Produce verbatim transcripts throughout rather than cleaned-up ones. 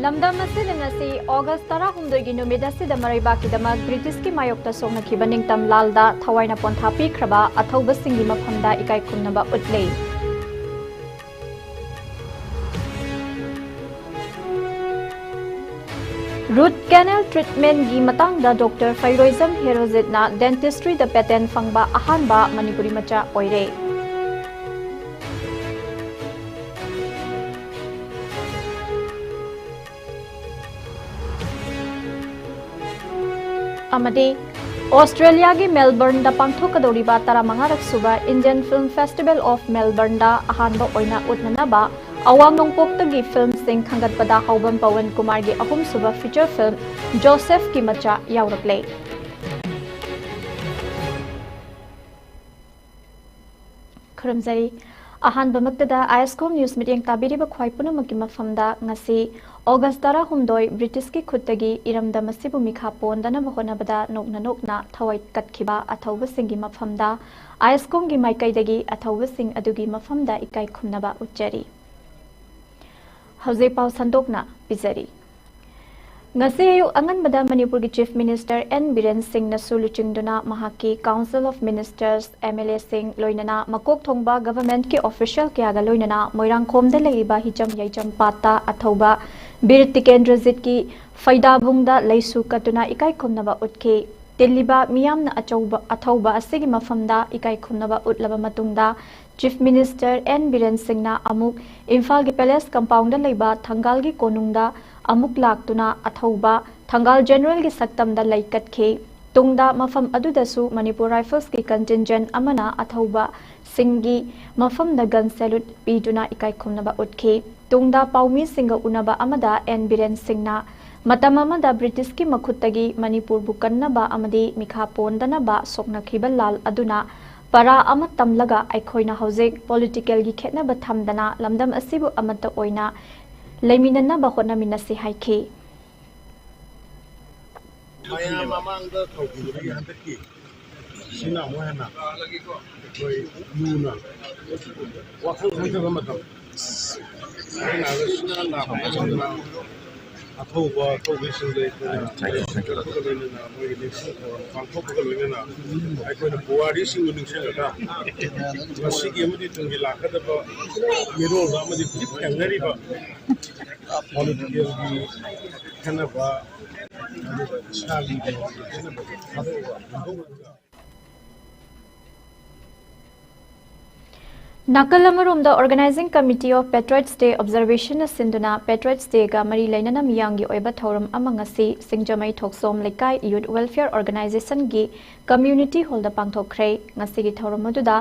ꯂꯝꯗꯝ ꯑꯁꯤꯗ ꯉꯁꯤ ꯑꯣꯒꯁ ꯇꯔꯥꯍꯨꯝꯗꯣꯏꯒꯤ ꯅꯨꯃꯤꯠ ꯑꯁꯤꯗ ꯃꯔꯩꯕꯥꯛꯀꯤꯗꯃꯛ ꯕ꯭ꯔꯤꯇꯤꯁꯀꯤ ꯃꯥꯌꯣꯛꯇ ꯁꯣꯛꯅꯈꯤꯕ ꯅꯤꯡꯇꯝ ꯂꯥꯜꯗ ꯊꯋꯥꯏꯅ ꯄꯣꯟꯊꯥ ꯄꯤꯈ꯭ꯔꯕ ꯑꯊꯧꯕꯁꯤꯡꯒꯤ ꯃꯐꯝꯗ ꯏꯀꯥꯏ ꯈꯨꯝꯅꯕ ꯎꯠꯂꯤ꯫ ꯔꯨꯠ ꯀꯦꯅꯦꯜ ꯇ꯭ꯔꯤꯠꯃꯦꯟꯒꯤ ꯃꯇꯥꯡꯗ ꯗꯣꯛꯇꯔ ꯐꯩꯔꯣꯏꯖꯝ ꯍꯦꯔꯣꯖꯤꯠꯅ ꯗꯦꯟꯇꯤꯁꯇ꯭ꯔꯤꯗ ꯄꯦꯇꯦꯟ ꯐꯪꯕ ꯑꯍꯥꯟꯕ ꯃꯅꯤꯄꯨꯔꯤ ꯃꯆꯥ ꯑꯣꯏꯔꯦ꯫ ꯑꯃꯗꯤ ꯑꯣꯁꯇ꯭ꯔꯦꯂꯤꯌꯥꯒꯤ ꯃꯦꯜꯕꯔꯟꯗ ꯄꯥꯡꯊꯣꯛꯀꯗꯧꯔꯤꯕ ꯇꯔꯥꯃꯉꯥꯔꯛ ꯁꯨꯕ Indian Film Festival of Melbourneꯗ ꯑꯍꯥꯟꯕ ꯑꯣꯏꯅ ꯎꯠꯅꯅꯕ ꯑꯋꯥꯡ ꯅꯣꯡꯄꯣꯛꯇꯒꯤ ꯐꯤꯜꯝꯁꯤꯡ ꯈꯟꯒꯠꯄꯗ ꯍꯥꯎꯕꯝ ꯄꯋꯟ ꯀꯨꯃꯥꯔꯒꯤ ꯑꯍꯨꯝꯁꯨꯕ ꯐꯤꯆꯔ ꯐꯤꯜꯝ ꯖꯣꯁꯦꯐꯀꯤ ꯃꯆꯥ ꯌꯥꯎꯔꯛꯂꯦ꯫ ꯈꯨꯔꯨꯝꯖꯔꯤ꯫ ꯑꯍꯥꯟꯕꯃꯛꯇꯗ ꯑꯥꯏ ꯑꯦꯁ ꯀꯣꯝ ꯅ꯭ꯌꯨꯁ ꯃꯤꯠꯌꯦꯡ ꯇꯥꯕꯤꯔꯤꯕ ꯈ꯭ꯋꯥꯏ ꯄꯨꯝꯅꯃꯛꯀꯤ ꯃꯐꯝꯗ ꯉꯁꯤ ꯑꯣꯒꯁ ꯇꯔꯥꯍꯨꯝꯗꯣꯏ ꯕ꯭ꯔꯤꯇꯤꯁꯀꯤ ꯈꯨꯠꯇꯒꯤ ꯏꯔꯝꯗꯝ ꯑꯁꯤꯕꯨ ꯃꯤꯈꯥ ꯄꯣꯟꯗꯅꯕ ꯍꯣꯠꯅꯕꯗ ꯅꯣꯛꯅ ꯅꯣꯛꯅ ꯊꯋꯥꯏ ꯀꯠꯈꯤꯕ ꯑꯊꯧꯕꯁꯤꯡꯒꯤ ꯃꯐꯝꯗ ꯑꯥꯏ ꯑꯦꯁ ꯀꯣꯝꯒꯤ ꯃꯥꯏꯀꯩꯗꯒꯤ ꯑꯊꯧꯕꯁꯤꯡ ꯑꯗꯨꯒꯤ ꯃꯐꯝꯗ ꯏꯀꯥꯏ ꯈꯨꯝꯅꯕ ꯎꯠꯆꯔꯤ꯫ ꯍꯧꯖꯤꯛ ꯄꯥꯎ ꯁꯟꯗꯣꯛꯅ ꯄꯤꯖꯔꯤ꯫ ꯉꯁꯤ ꯑꯌꯨꯛ ꯑꯉꯟꯕꯗ ꯃꯅꯤꯄꯨꯔꯒꯤ ꯆꯤꯐ ꯃꯤꯅꯤꯁꯇꯔ ꯑꯦꯟ ꯕꯤꯔꯦꯟ ꯁꯤꯡꯅꯁꯨ ꯂꯨꯆꯤꯡꯗꯨꯅ ꯃꯍꯥꯛꯀꯤ council of ministers, M L ꯑꯦꯁꯤꯡ, ꯂꯣꯏꯅꯅ ꯃꯀꯣꯛ ꯊꯣꯡꯕ ꯒꯚꯔꯟꯃꯦꯟꯠꯀꯤ ꯑꯣꯐꯤꯁꯤꯌꯦꯜ ꯀꯌꯥꯒ ꯂꯣꯏꯅꯅ ꯃꯣꯏꯔꯥꯡꯈꯣꯝꯗ ꯂꯩꯔꯤꯕ ꯍꯤꯖꯝ ꯌꯥꯏꯖꯝ ꯄꯥꯠꯇ ꯑꯊꯧꯕ ꯕꯤꯔ ꯇꯤꯀꯦꯟꯗ꯭ꯔꯖꯤꯠꯀꯤ ꯐꯩꯗꯥꯕꯨꯡꯗ ꯂꯩꯁꯨ ꯀꯠꯇꯨꯅ ꯏꯀꯥꯏ ꯈꯨꯝꯅꯕ ꯎꯠꯈꯤ꯫ ꯇꯤꯜꯂꯤꯕ ꯃꯤꯌꯥꯝꯅ ꯑꯆꯧꯕ, ꯑꯊꯧꯕ ꯑꯁꯤꯒꯤ ꯃꯐꯝꯗ ꯏꯀꯥꯏ ꯈꯨꯝꯅꯕ ꯎꯠꯂꯕ ꯃꯇꯨꯡꯗ, ꯆꯤꯐ ꯃꯤꯅꯤꯁꯇꯔ ꯑꯦꯟ ꯕꯤꯔꯦꯟ ꯁꯤꯡꯅ ꯑꯃꯨꯛ ꯏꯝꯐꯥꯜꯒꯤ ꯄꯦꯂꯦꯁ ꯀꯝꯄꯥꯎꯟꯗ ꯂꯩꯕ ꯊꯪꯒꯥꯜꯒꯤ ꯀꯣꯅꯨꯡꯗ ꯑꯃꯨꯛ ꯂꯥꯛꯇꯨꯅ ꯑꯊꯧꯕ ꯊꯪꯒꯥꯜ ꯖꯦꯅꯔꯦꯜꯒꯤ ꯁꯛꯇꯝꯗ ꯂꯩ ꯀꯠꯈꯤ꯫ ꯇꯨꯡꯗ ꯃꯐꯝ ꯑꯗꯨꯗꯁꯨ ꯃꯅꯤꯄꯨꯔ ꯔꯥꯏꯐꯜꯁꯀꯤ ꯀꯟꯇꯤꯟꯖꯦꯟ ꯑꯃꯅ ꯑꯊꯧꯕꯁꯤꯡꯒꯤ ꯃꯐꯝꯗ ꯒꯟ ꯁꯦꯂꯨꯠ ꯄꯤꯗꯨꯅ ꯏꯀꯥꯏ ꯈꯨꯝꯅꯕ ꯎꯠꯈꯤ꯫ ꯇꯨꯡꯗ ꯄꯥꯎꯃꯤꯁꯤꯡꯒ ꯎꯅꯕ ꯑꯃꯗ ꯑꯦꯟ ꯕꯤꯔꯦꯟ ꯁꯤꯡꯅ ꯃꯇꯝ ꯑꯃꯗ ꯕ꯭ꯔꯤꯇꯤꯁꯀꯤ ꯃꯈꯨꯠꯇꯒꯤ ꯃꯅꯤꯄꯨꯔꯕꯨ ꯀꯟꯅꯕ ꯑꯃꯗꯤ ꯃꯤꯈꯥ ꯄꯣꯟꯗꯅꯕ ꯁꯣꯛꯅꯈꯤꯕ ꯂꯥꯜ ꯑꯗꯨꯅ ꯄꯔꯥ ꯑꯃ ꯇꯝꯂꯒ ꯑꯩꯈꯣꯏꯅ ꯍꯧꯖꯤꯛ ꯄꯣꯂꯤꯇꯤꯀꯦꯜꯒꯤ ꯈꯦꯠꯅꯕ ꯊꯝꯗꯅ ꯂꯝꯗꯝ ꯑꯁꯤꯕꯨ ꯑꯃꯠꯇ ꯑꯣꯏꯅ ꯂꯩꯃꯤꯟꯅꯅꯕ ꯍꯣꯠꯅꯃꯤꯟꯅꯁꯤ ꯍꯥꯏꯈꯤ꯫ ꯃꯌꯥꯝ ꯃꯃꯥꯡꯗ ꯇꯧꯈꯤꯕꯗꯒꯤ ꯍꯟꯗꯛꯀꯤ ꯁꯤꯅ ꯑꯃꯨꯛ ꯍꯦꯟꯅ ꯑꯩꯈꯣꯏ ꯂꯨꯅ ꯋꯥꯈꯜ ꯈꯟꯊꯕ ꯃꯇꯝ꯫ ꯂꯥꯛꯄꯁꯤꯡꯅ ꯑꯊꯧꯕ ꯑꯊꯧꯕꯤꯁꯤꯡꯗ ꯑꯩꯈꯣꯏꯅ ꯂꯩꯕꯥꯛ ꯄꯣꯛꯄꯒ ꯂꯣꯏꯅꯅ ꯃꯣꯏꯒꯤ ꯅꯤꯡꯁꯤꯡ ꯊꯧꯔꯝ ꯄꯥꯡꯊꯣꯛꯄꯒ ꯂꯣꯏꯅꯅ ꯑꯩꯈꯣꯏꯅ ꯄꯨꯋꯥꯔꯤꯁꯤꯡꯕꯨ ꯅꯤꯡꯁꯤꯡꯂꯒ ꯉꯁꯤꯒꯤ ꯑꯃꯗꯤ ꯇꯨꯡꯒꯤ ꯂꯥꯛꯀꯗꯕ ꯃꯤꯔꯣꯜꯗ ꯑꯃꯗꯤ ꯍꯧꯖꯤꯛ ꯊꯦꯡꯅꯔꯤꯕ ꯄꯣꯂꯤꯇꯤꯀꯦꯜꯒꯤ ꯈꯦꯠꯅꯕ, ꯑꯗꯨꯒ ꯏꯁꯥꯒꯤ ꯈꯦꯠꯅꯕ ꯊꯥꯗꯣꯛꯑꯒ ꯅꯥꯀꯜ ꯑꯃꯔꯣꯝꯗ Organising Committee of Patriots Day Observation ꯅ ꯁꯤꯟꯗꯨꯅ Patriots Day ꯒ ꯃꯔꯤ ꯂꯩꯅꯅ ꯃꯤꯌꯥꯝꯒꯤ ꯑꯣꯏꯕ ꯊꯧꯔꯝ ꯑꯃ ꯉꯁꯤ ꯁꯤꯡꯖꯃꯩ ꯊꯣꯛꯆꯣꯝ ꯂꯩꯀꯥꯏ Youth Welfare Organisation ꯒꯤ Community Hall ꯗ ꯄꯥꯡꯊꯣꯛꯈ꯭ꯔꯦ꯫ ꯉꯁꯤꯒꯤ ꯊꯧꯔꯝ ꯑꯗꯨꯗ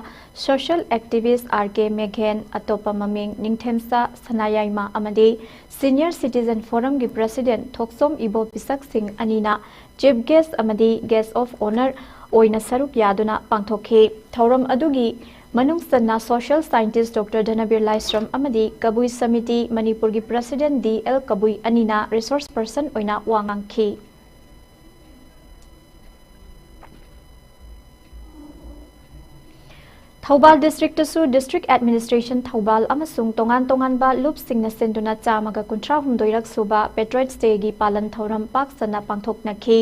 social activist ꯑꯥꯔ ꯀꯦ ꯃꯦꯘꯦꯟ, ꯑꯇꯣꯞꯄ ꯃꯃꯤꯡ ꯅꯤꯡꯊꯦꯝꯆꯥ ꯁꯅꯥꯌꯥꯏꯃ ꯑꯃꯗꯤ Senior Citizen Forum ꯒꯤ President ꯊꯣꯛꯆꯣꯝ ꯏꯕꯣ ꯄꯤꯁꯛ ꯁꯤꯡ ꯑꯅꯤꯅ Chief Guest ꯑꯃꯗꯤ Guest of Honour ꯑꯣꯏꯅ ꯁꯔꯨꯛ ꯌꯥꯗꯨꯅ ꯄꯥꯡꯊꯣꯛꯈꯤ꯫ ꯊꯧꯔꯝ ꯑꯗꯨꯒꯤ ꯃꯅꯨꯡ ꯆꯟꯅ social scientist ꯗꯣꯛꯇꯔ ꯙꯅꯕꯤꯔ ꯂꯥꯏꯁ꯭ꯔꯝ ꯑꯃꯗꯤ ꯀꯕꯨꯏ ꯁꯃꯤꯇꯤ ꯃꯅꯤꯄꯨꯔꯒꯤ President ꯗꯤ ꯑꯦꯜ ꯀꯕꯨꯏ ꯑꯅꯤꯅ resource person ꯑꯣꯏꯅ ꯋꯥ ꯉꯥꯡꯈꯤ꯫ ꯊꯧꯕꯥꯜ district ꯇꯁꯨ District Administration ꯊꯧꯕꯥꯜ ꯑꯃꯁꯨꯡ ꯇꯣꯉꯥꯟ ꯇꯣꯉꯥꯟꯕ ꯂꯨꯞꯁꯤꯡꯅ ꯁꯤꯟꯗꯨꯅ ꯆꯥꯝꯃꯒ ꯀꯨꯟꯊ꯭ꯔꯥ ꯍꯨꯝꯗꯣꯏꯔꯛ ꯁꯨꯕ Patriots Day ꯒꯤ ꯄꯥꯂꯟ ꯊꯧꯔꯝ ꯄꯥꯛ ꯁꯟꯅ ꯄꯥꯡꯊꯣꯛꯅꯈꯤ꯫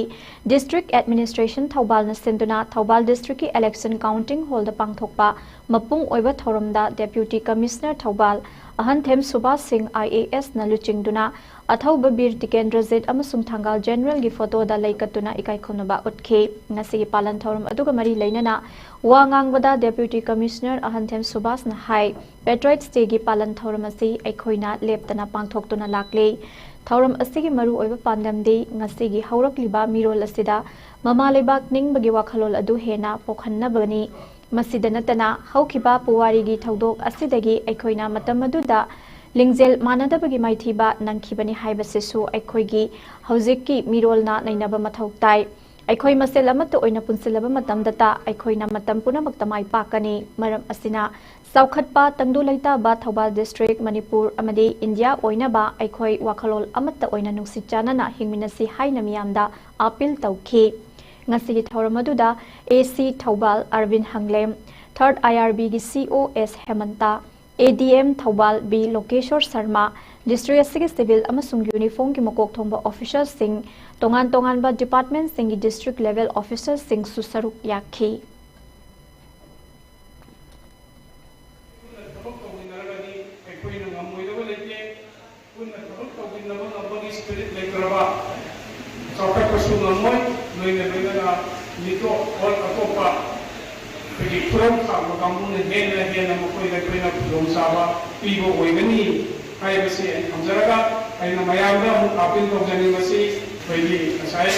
District Administration ꯊꯧꯕꯥꯜꯅ ꯁꯤꯟꯗꯨꯅ ꯊꯧꯕꯥꯜ district ꯀꯤ election counting hall ꯗ ꯄꯥꯡꯊꯣꯛꯄ ꯃꯄꯨꯡ ꯑꯣꯏꯕ ꯊꯧꯔꯝꯗ Deputy Commissioner ꯊꯧꯕꯥꯜ ꯑꯍꯟꯊꯦꯝ ꯁꯨꯕꯥꯁ ꯁꯤꯡ ꯑꯥꯏ ꯑꯦ ꯑꯦꯁ ꯅ ꯂꯨꯆꯤꯡꯗꯨꯅ ꯑꯊꯧꯕ ꯕꯤꯔ ꯇꯤꯀꯦꯟꯗ꯭ꯔꯖꯤꯠ ꯑꯃꯁꯨꯡ ꯊꯪꯒꯥꯜ General ꯒꯤ photo ꯗ ꯂꯩ ꯀꯠꯇꯨꯅ ꯏꯀꯥꯏ ꯈꯨꯝꯅꯕ ꯎꯠꯈꯤ꯫ ꯉꯁꯤꯒꯤ ꯄꯥꯂꯟ ꯊꯧꯔꯝ ꯑꯗꯨꯒ ꯃꯔꯤ ꯂꯩꯅꯅ ꯋꯥ ꯉꯥꯡꯕꯗ Deputy Commissioner ꯑꯍꯟꯊꯦꯝ ꯁꯨꯕꯥꯁꯅ ꯍꯥꯏ, Patriots Day ꯒꯤ ꯄꯥꯂꯟ ꯊꯧꯔꯝ ꯑꯁꯤ ꯑꯩꯈꯣꯏꯅ ꯂꯦꯞꯇꯅ ꯄꯥꯡꯊꯣꯛꯇꯨꯅ ꯂꯥꯛꯂꯤ꯫ ꯊꯧꯔꯝ ꯑꯁꯤꯒꯤ ꯃꯔꯨꯑꯣꯏꯕ ꯄꯥꯟꯗꯝꯗꯤ ꯉꯁꯤꯒꯤ ꯍꯧꯔꯛꯂꯤꯕ ꯃꯤꯔꯣꯜ ꯑꯁꯤꯗ ꯃꯃꯥ ꯂꯩꯕꯥꯛ ꯅꯤꯡꯕꯒꯤ ꯋꯥꯈꯜꯂꯣꯟ ꯑꯗꯨ ꯍꯦꯟꯅ ꯄꯣꯛꯍꯟꯅꯕꯅꯤ꯫ ꯃꯁꯤꯗ ꯅꯠꯇꯅ ꯍꯧꯈꯤꯕ ꯄꯨꯋꯥꯔꯤꯒꯤ ꯊꯧꯗꯣꯛ ꯑꯁꯤꯗꯒꯤ ꯑꯩꯈꯣꯏꯅ ꯃꯇꯝ ꯑꯗꯨꯗ ꯂꯤꯡꯖꯦꯜ ꯃꯥꯟꯅꯗꯕꯒꯤ ꯃꯥꯏꯊꯤꯕ ꯅꯪꯈꯤꯕꯅꯤ ꯍꯥꯏꯕꯁꯤꯁꯨ ꯑꯩꯈꯣꯏꯒꯤ ꯍꯧꯖꯤꯛꯀꯤ ꯃꯤꯔꯣꯜꯅ ꯅꯩꯅꯕ ꯃꯊꯧ ꯇꯥꯏ꯫ ꯑꯩꯈꯣꯏ ꯃꯁꯦꯜ ꯑꯃꯠꯇ ꯑꯣꯏꯅ ꯄꯨꯟꯁꯤꯜꯂꯕ ꯃꯇꯝꯗꯇ ꯑꯩꯈꯣꯏꯅ ꯃꯇꯝ ꯄꯨꯝꯅꯃꯛꯇ ꯃꯥꯏ ꯄꯥꯛꯀꯅꯤ꯫ ꯃꯔꯝ ꯑꯁꯤꯅ ꯆꯥꯎꯈꯠꯄ ꯇꯪꯗꯨ ꯂꯩꯇꯥꯕ ꯊꯧꯕꯥꯜ district, ꯃꯅꯤꯄꯨꯔ ꯑꯃꯗꯤ ꯏꯟꯗꯤꯌꯥ ꯑꯣꯏꯅꯕ ꯑꯩꯈꯣꯏ ꯋꯥꯈꯜꯂꯣꯟ ꯑꯃꯠꯇ ꯑꯣꯏꯅ ꯅꯨꯡꯁꯤ ꯆꯥꯟꯅꯅ ꯍꯤꯡꯃꯤꯟꯅꯁꯤ ꯍꯥꯏꯅ ꯃꯤꯌꯥꯝꯗ appeal ꯇꯧꯈꯤ꯫ ꯉꯁꯤꯒꯤ ꯊꯧꯔꯝ ꯑꯗꯨꯗ A C Thoubal Arbin Hanglem, third I R B ꯒꯤ C O S Hemanta, A D M Thoubal B Lokeshor Sharma, district ꯑꯁꯤꯒꯤ ꯁꯤꯚꯤꯜ ꯑꯃꯁꯨꯡ ꯌꯨꯅꯤꯐꯣꯔꯝꯒꯤ ꯃꯀꯣꯛ ꯊꯣꯡꯕ ꯑꯣꯐꯤꯁꯥꯔꯁꯤꯡ, ꯇꯣꯉꯥꯟ ꯇꯣꯉꯥꯟꯕ ꯗꯤꯄꯥꯔꯠꯃꯦꯟꯠꯁꯤꯡꯒꯤ ꯗꯤꯁꯇ꯭ꯔꯤꯛ ꯂꯦꯚꯦꯜ ꯑꯣꯐꯤꯁꯥꯔꯁꯤꯡꯁꯨ ꯁꯔꯨꯛ ꯌꯥꯈꯤ꯫ ꯄꯨꯟꯅ ꯊꯕꯛ ꯇꯧꯃꯤꯟꯅꯔꯒꯗꯤ ꯑꯩꯈꯣꯏꯅ ꯉꯝꯃꯣꯏꯗꯕ ꯂꯩꯇꯦ꯫ ꯄꯨꯟꯅ ꯊꯕꯛ ꯇꯧꯃꯤꯟꯅꯕ ꯉꯝꯕꯒꯤ ꯁ꯭ꯄꯤꯔꯤꯠ ꯂꯩꯇ꯭ꯔꯕ ꯆꯥꯎꯈꯠꯄꯁꯨ ꯉꯝꯃꯣꯏ꯫ ꯂꯣꯏꯅ ꯂꯣꯏꯅꯅ ꯃꯤꯇꯣꯞ ꯑꯣꯔ ꯑꯇꯣꯞꯄ ꯑꯩꯈꯣꯏꯒꯤ ꯈꯨꯔꯝ ꯊꯥꯕ ꯀꯥꯡꯕꯨꯅ ꯍꯦꯟꯅ ꯍꯦꯟꯅ ꯃꯈꯣꯏꯗ ꯑꯩꯈꯣꯏꯅ ꯈꯨꯗꯣꯡꯆꯥꯕ ꯄꯤꯕ ꯑꯣꯏꯒꯅꯤ ꯍꯥꯏꯕꯁꯤ ꯑꯩ ꯊꯝꯖꯔꯒ, ꯑꯩꯅ ꯃꯌꯥꯝꯗ ꯑꯃꯨꯛ ꯑꯥꯄꯤꯜ ꯇꯧꯖꯅꯤꯡꯕꯁꯤ, ꯑꯩꯈꯣꯏꯒꯤ ꯉꯁꯥꯏ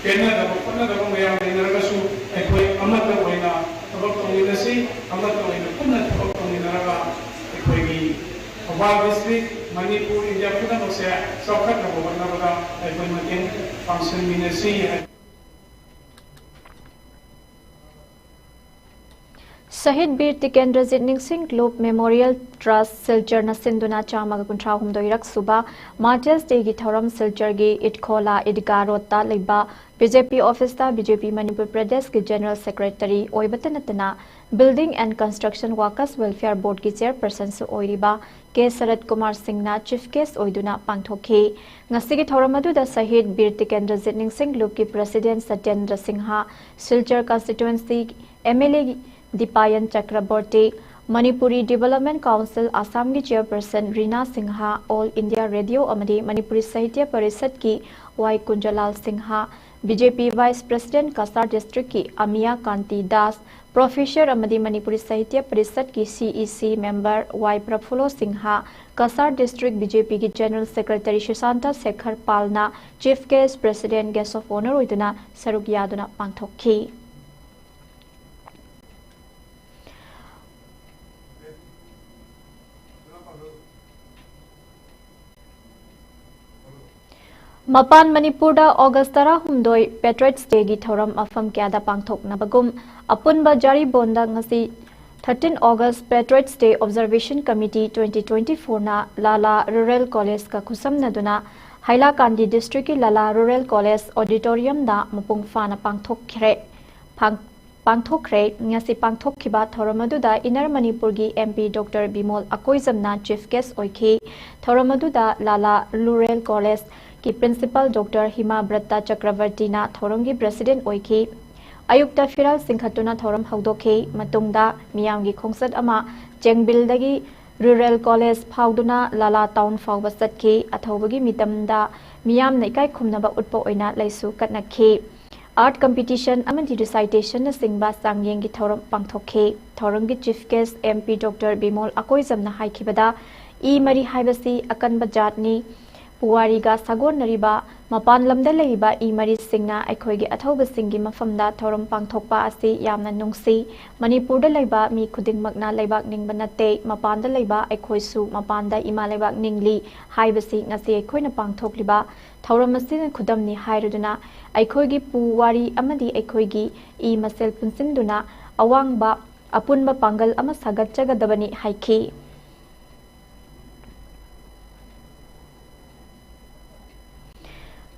ꯄꯦꯟꯅꯗꯕ ꯈꯣꯠꯅꯗꯕ ꯃꯌꯥꯝ ꯂꯩꯅꯔꯒꯁꯨ, ꯑꯩꯈꯣꯏ ꯑꯃꯠꯇ ꯑꯣꯏꯅ ꯊꯕꯛ ꯇꯧꯃꯤꯟꯅꯁꯤ, ꯑꯃꯠꯇ ꯑꯣꯏꯅ ꯄꯨꯟꯅ ꯊꯕꯛ ꯇꯧꯃꯤꯟꯅꯔꯒ ꯑꯩꯈꯣꯏꯒꯤ ꯊꯧꯕꯥꯜ ꯗꯤꯁꯇ꯭ꯔꯤꯛ, ꯃꯅꯤꯄꯨꯔ, ꯏꯟꯗꯤꯌꯥ ꯄꯨꯝꯅꯃꯛꯁꯦ ꯆꯥꯎꯈꯠꯅꯕ ꯍꯣꯠꯅꯕꯗ ꯑꯩꯈꯣꯏ ꯃꯇꯦꯡ ꯄꯥꯡꯁꯤꯟꯃꯤꯟꯅꯁꯤ꯫ ꯁꯍꯤꯗ ꯕꯤꯔ ꯇꯤꯀꯦꯟꯗ꯭ꯔꯖꯤꯠ ꯅꯤꯡꯁꯤꯡ ꯀ꯭ꯂꯨꯕ ꯃꯦꯃꯣꯔꯤꯌꯦꯜ ꯇ꯭ꯔꯁ ꯁꯤꯜꯆꯔꯅ ꯁꯤꯟꯗꯨꯅ ꯆꯥꯝꯃꯒ ꯀꯨꯟꯊ꯭ꯔꯥ ꯍꯨꯝꯗꯣꯏꯔꯛ ꯁꯨꯕ ꯃꯥꯔꯇꯤꯌꯔꯁ ꯗꯦꯒꯤ ꯊꯧꯔꯝ ꯁꯤꯜꯆꯔꯒꯤ ꯏꯠꯈꯣꯂꯥ ꯏꯗꯒꯥ ꯔꯣꯗꯇ ꯂꯩꯕ ꯕꯤ ꯖꯦ ꯄꯤ ꯑꯣꯐꯤꯁꯇ ꯕꯤ ꯖꯦ ꯄꯤ ꯃꯅꯤꯄꯨꯔ ꯄ꯭ꯔꯗꯦꯁꯀꯤ ꯖꯦꯅꯔꯦꯜ ꯁꯦꯀ꯭ꯔꯦꯇꯔꯤ ꯑꯣꯏꯕꯇ ꯅꯠꯇꯅ building and construction workers welfare ꯕꯣꯔꯗꯀꯤ ꯆꯦꯌꯔꯄꯔꯁꯟꯁꯨ ꯑꯣꯏꯔꯤꯕ ꯀꯦ ꯁꯔꯠ ꯀꯨꯃꯥꯔ ꯁꯤꯡꯅ ꯆꯤꯐ ꯒꯦꯁ ꯑꯣꯏꯗꯨꯅ ꯄꯥꯡꯊꯣꯛꯈꯤ꯫ ꯉꯁꯤꯒꯤ ꯊꯧꯔꯝ ꯑꯗꯨꯗ ꯁꯍꯤꯗ ꯕꯤꯔ ꯇꯤꯀꯦꯟꯗ꯭ꯔꯖꯤꯠ ꯅꯤꯡꯁꯤꯡ ꯀ꯭ꯂꯨꯕꯀꯤ president Satyendra Singh, Silchar constituency M L A Dipayan Chakraborty, Manipuri development council ꯑꯁꯥꯝꯒꯤ chairperson Rina Singh, all India radio ꯑꯃꯗꯤ ꯃꯅꯤꯄꯨꯔꯤ ꯁꯥꯍꯤꯇ꯭ꯌ ꯄꯔꯤꯁꯠꯀꯤ Y Kunjalal Singh, B J P vice president Cachar ꯗꯤꯁꯇ꯭ꯔꯤꯛꯀꯤ ꯑꯃꯤꯌꯥ ꯀꯥꯟꯇꯤ ꯗꯥꯁ, ꯄ꯭ꯔꯣꯐꯦꯁꯔ ꯑꯃꯗꯤ Manipuri Sahitya ꯄꯔꯤꯁꯠꯀꯤ C E C member Y Prafullo Singh, Cachar district B J ꯄꯤꯒꯤ ꯖꯦꯅꯔꯦꯜ ꯁꯦꯀ꯭ꯔꯦꯇꯔꯤ ꯁꯨꯁꯥꯟꯇ ꯁꯦꯈꯔ ꯄꯥꯜꯅ chief guest, president, guest of honour ꯑꯣꯏꯗꯨꯅ ꯁꯔꯨꯛ ꯌꯥꯗꯨꯅ ꯄꯥꯡꯊꯣꯛꯈꯤ꯫ ꯃꯄꯥꯟ ꯃꯅꯤꯄꯨꯔꯗ ꯑꯣꯒꯁ ꯇꯔꯥꯍꯨꯝꯗꯣꯏ Patriots Day ꯒꯤ ꯊꯧꯔꯝ ꯃꯐꯝ ꯀꯌꯥꯗ ꯄꯥꯡꯊꯣꯛꯅꯕꯒꯨꯝ, ꯑꯄꯨꯟꯕ ꯖꯥꯔꯤꯕꯣꯟꯗ ꯉꯁꯤ thirteen August Patriots Day Observation Committee twenty twenty-four ꯅ ꯂꯥꯂꯥ ꯔꯨꯔꯦꯜ ꯀꯣꯂꯦꯖꯀ ꯈꯨꯠꯁꯝꯅꯗꯨꯅ ꯍꯥꯏꯂꯥꯀꯥꯟꯗꯤ ꯗꯤꯁꯇ꯭ꯔꯤꯛꯀꯤ ꯂꯥꯂꯥ ꯔꯨꯔꯦꯜ ꯀꯣꯂꯦꯖ ꯑꯣꯗꯤꯇꯣꯔꯤꯌꯝꯗ ꯃꯄꯨꯡ ꯐꯥꯅ ꯄꯥꯡꯊꯣꯛꯈ꯭ꯔꯦ꯫ ꯐꯥꯡ-, ꯄꯥꯡꯊꯣꯛꯈ꯭ꯔꯦ꯫ ꯉꯁꯤ ꯄꯥꯡꯊꯣꯛꯈꯤꯕ ꯊꯧꯔꯝ ꯑꯗꯨꯗ ꯏꯟꯅꯔ ꯃꯅꯤꯄꯨꯔꯒꯤ MP Doctor Bimol ꯑꯀꯣꯏꯖꯝꯅ Chief Guest ꯑꯣꯏꯈꯤ꯫ ꯊꯧꯔꯝ ꯑꯗꯨꯗ ꯂꯥꯂꯥ Rural Collegeꯀꯤ Principal Doctor ꯍꯤꯃꯥ ꯕ꯭ꯔꯠꯇ ꯆꯀ꯭ꯔꯕꯔꯇꯤꯅ ꯊꯧꯔꯝꯒꯤ President ꯑꯣꯏꯈꯤ꯫ ꯑꯌꯨꯛꯇ ꯐꯤꯔꯥꯜ ꯆꯤꯡꯈꯠꯇꯨꯅ ꯊꯧꯔꯝ ꯍꯧꯗꯣꯛꯈꯤ꯫ ꯃꯇꯨꯡꯗ ꯃꯤꯌꯥꯝꯒꯤ ꯈꯣꯡꯆꯠ ꯑꯃ ꯆꯦꯡꯕꯤꯜꯗꯒꯤ Rural College ꯐꯥꯎꯗꯨꯅ ꯂꯥꯂꯥ Town ꯐꯥꯎꯕ ꯆꯠꯈꯤ꯫ ꯑꯊꯧꯕꯒꯤ ꯃꯤꯇꯝꯗ ꯃꯤꯌꯥꯝꯅ ꯏꯀꯥꯏ ꯈꯨꯝꯅꯕ ꯎꯠꯄ ꯑꯣꯏꯅ ꯂꯩꯁꯨ ꯀꯠꯅꯈꯤ꯫ Art competition ꯑꯃꯗꯤ Recitation ꯅꯆꯤꯡꯕ ꯆꯥꯡꯌꯦꯡꯒꯤ ꯊꯧꯔꯝ ꯄꯥꯡꯊꯣꯛꯈꯤ꯫ ꯊꯧꯔꯝꯒꯤ Chief Guest MP Doctor Bimol ꯑꯀꯣꯏꯖꯝꯅ ꯍꯥꯏꯈꯤꯕꯗ, E ꯃꯔꯤ ꯍꯥꯏꯕꯁꯤ ꯑꯀꯟꯕ ꯖꯥꯠꯅꯤ꯫ ꯄꯨꯋꯥꯔꯤꯒ ꯁꯥꯒꯣꯟꯅꯔꯤꯕ ꯃꯄꯥꯟ ꯂꯝꯗ ꯂꯩꯔꯤꯕ ꯏ ꯃꯔꯤꯁꯤꯡꯅ ꯑꯩꯈꯣꯏꯒꯤ ꯑꯊꯧꯕꯁꯤꯡꯒꯤ ꯃꯐꯝꯗ ꯊꯧꯔꯝ ꯄꯥꯡꯊꯣꯛꯄ ꯑꯁꯤ ꯌꯥꯝꯅ ꯅꯨꯡꯁꯤ꯫ ꯃꯅꯤꯄꯨꯔꯗ ꯂꯩꯕ ꯃꯤ ꯈꯨꯗꯤꯡꯃꯛꯅ ꯂꯩꯕꯥꯛ ꯅꯤꯡꯕ ꯅꯠꯇꯦ꯫ ꯃꯄꯥꯟꯗ ꯂꯩꯕ ꯑꯩꯈꯣꯏꯁꯨ ꯃꯄꯥꯟꯗ ꯏꯃꯥ ꯂꯩꯕꯥꯛ ꯅꯤꯡꯂꯤ ꯍꯥꯏꯕꯁꯤ ꯉꯁꯤ ꯑꯩꯈꯣꯏꯅ ꯄꯥꯡꯊꯣꯛꯂꯤꯕ ꯊꯧꯔꯝ ꯑꯁꯤꯅ ꯈꯨꯗꯝꯅꯤ ꯍꯥꯏꯔꯗꯨꯅ, ꯑꯩꯈꯣꯏꯒꯤ ꯄꯨꯋꯥꯔꯤ ꯑꯃꯗꯤ ꯑꯩꯈꯣꯏꯒꯤ ꯏ ꯃꯁꯦꯜ ꯄꯨꯟꯁꯤꯟꯗꯨꯅ ꯑꯋꯥꯡꯕ ꯑꯄꯨꯟꯕ ꯄꯥꯡꯒꯜ ꯑꯃ ꯁꯥꯒꯠꯆꯒꯗꯕꯅꯤ ꯍꯥꯏꯈꯤ꯫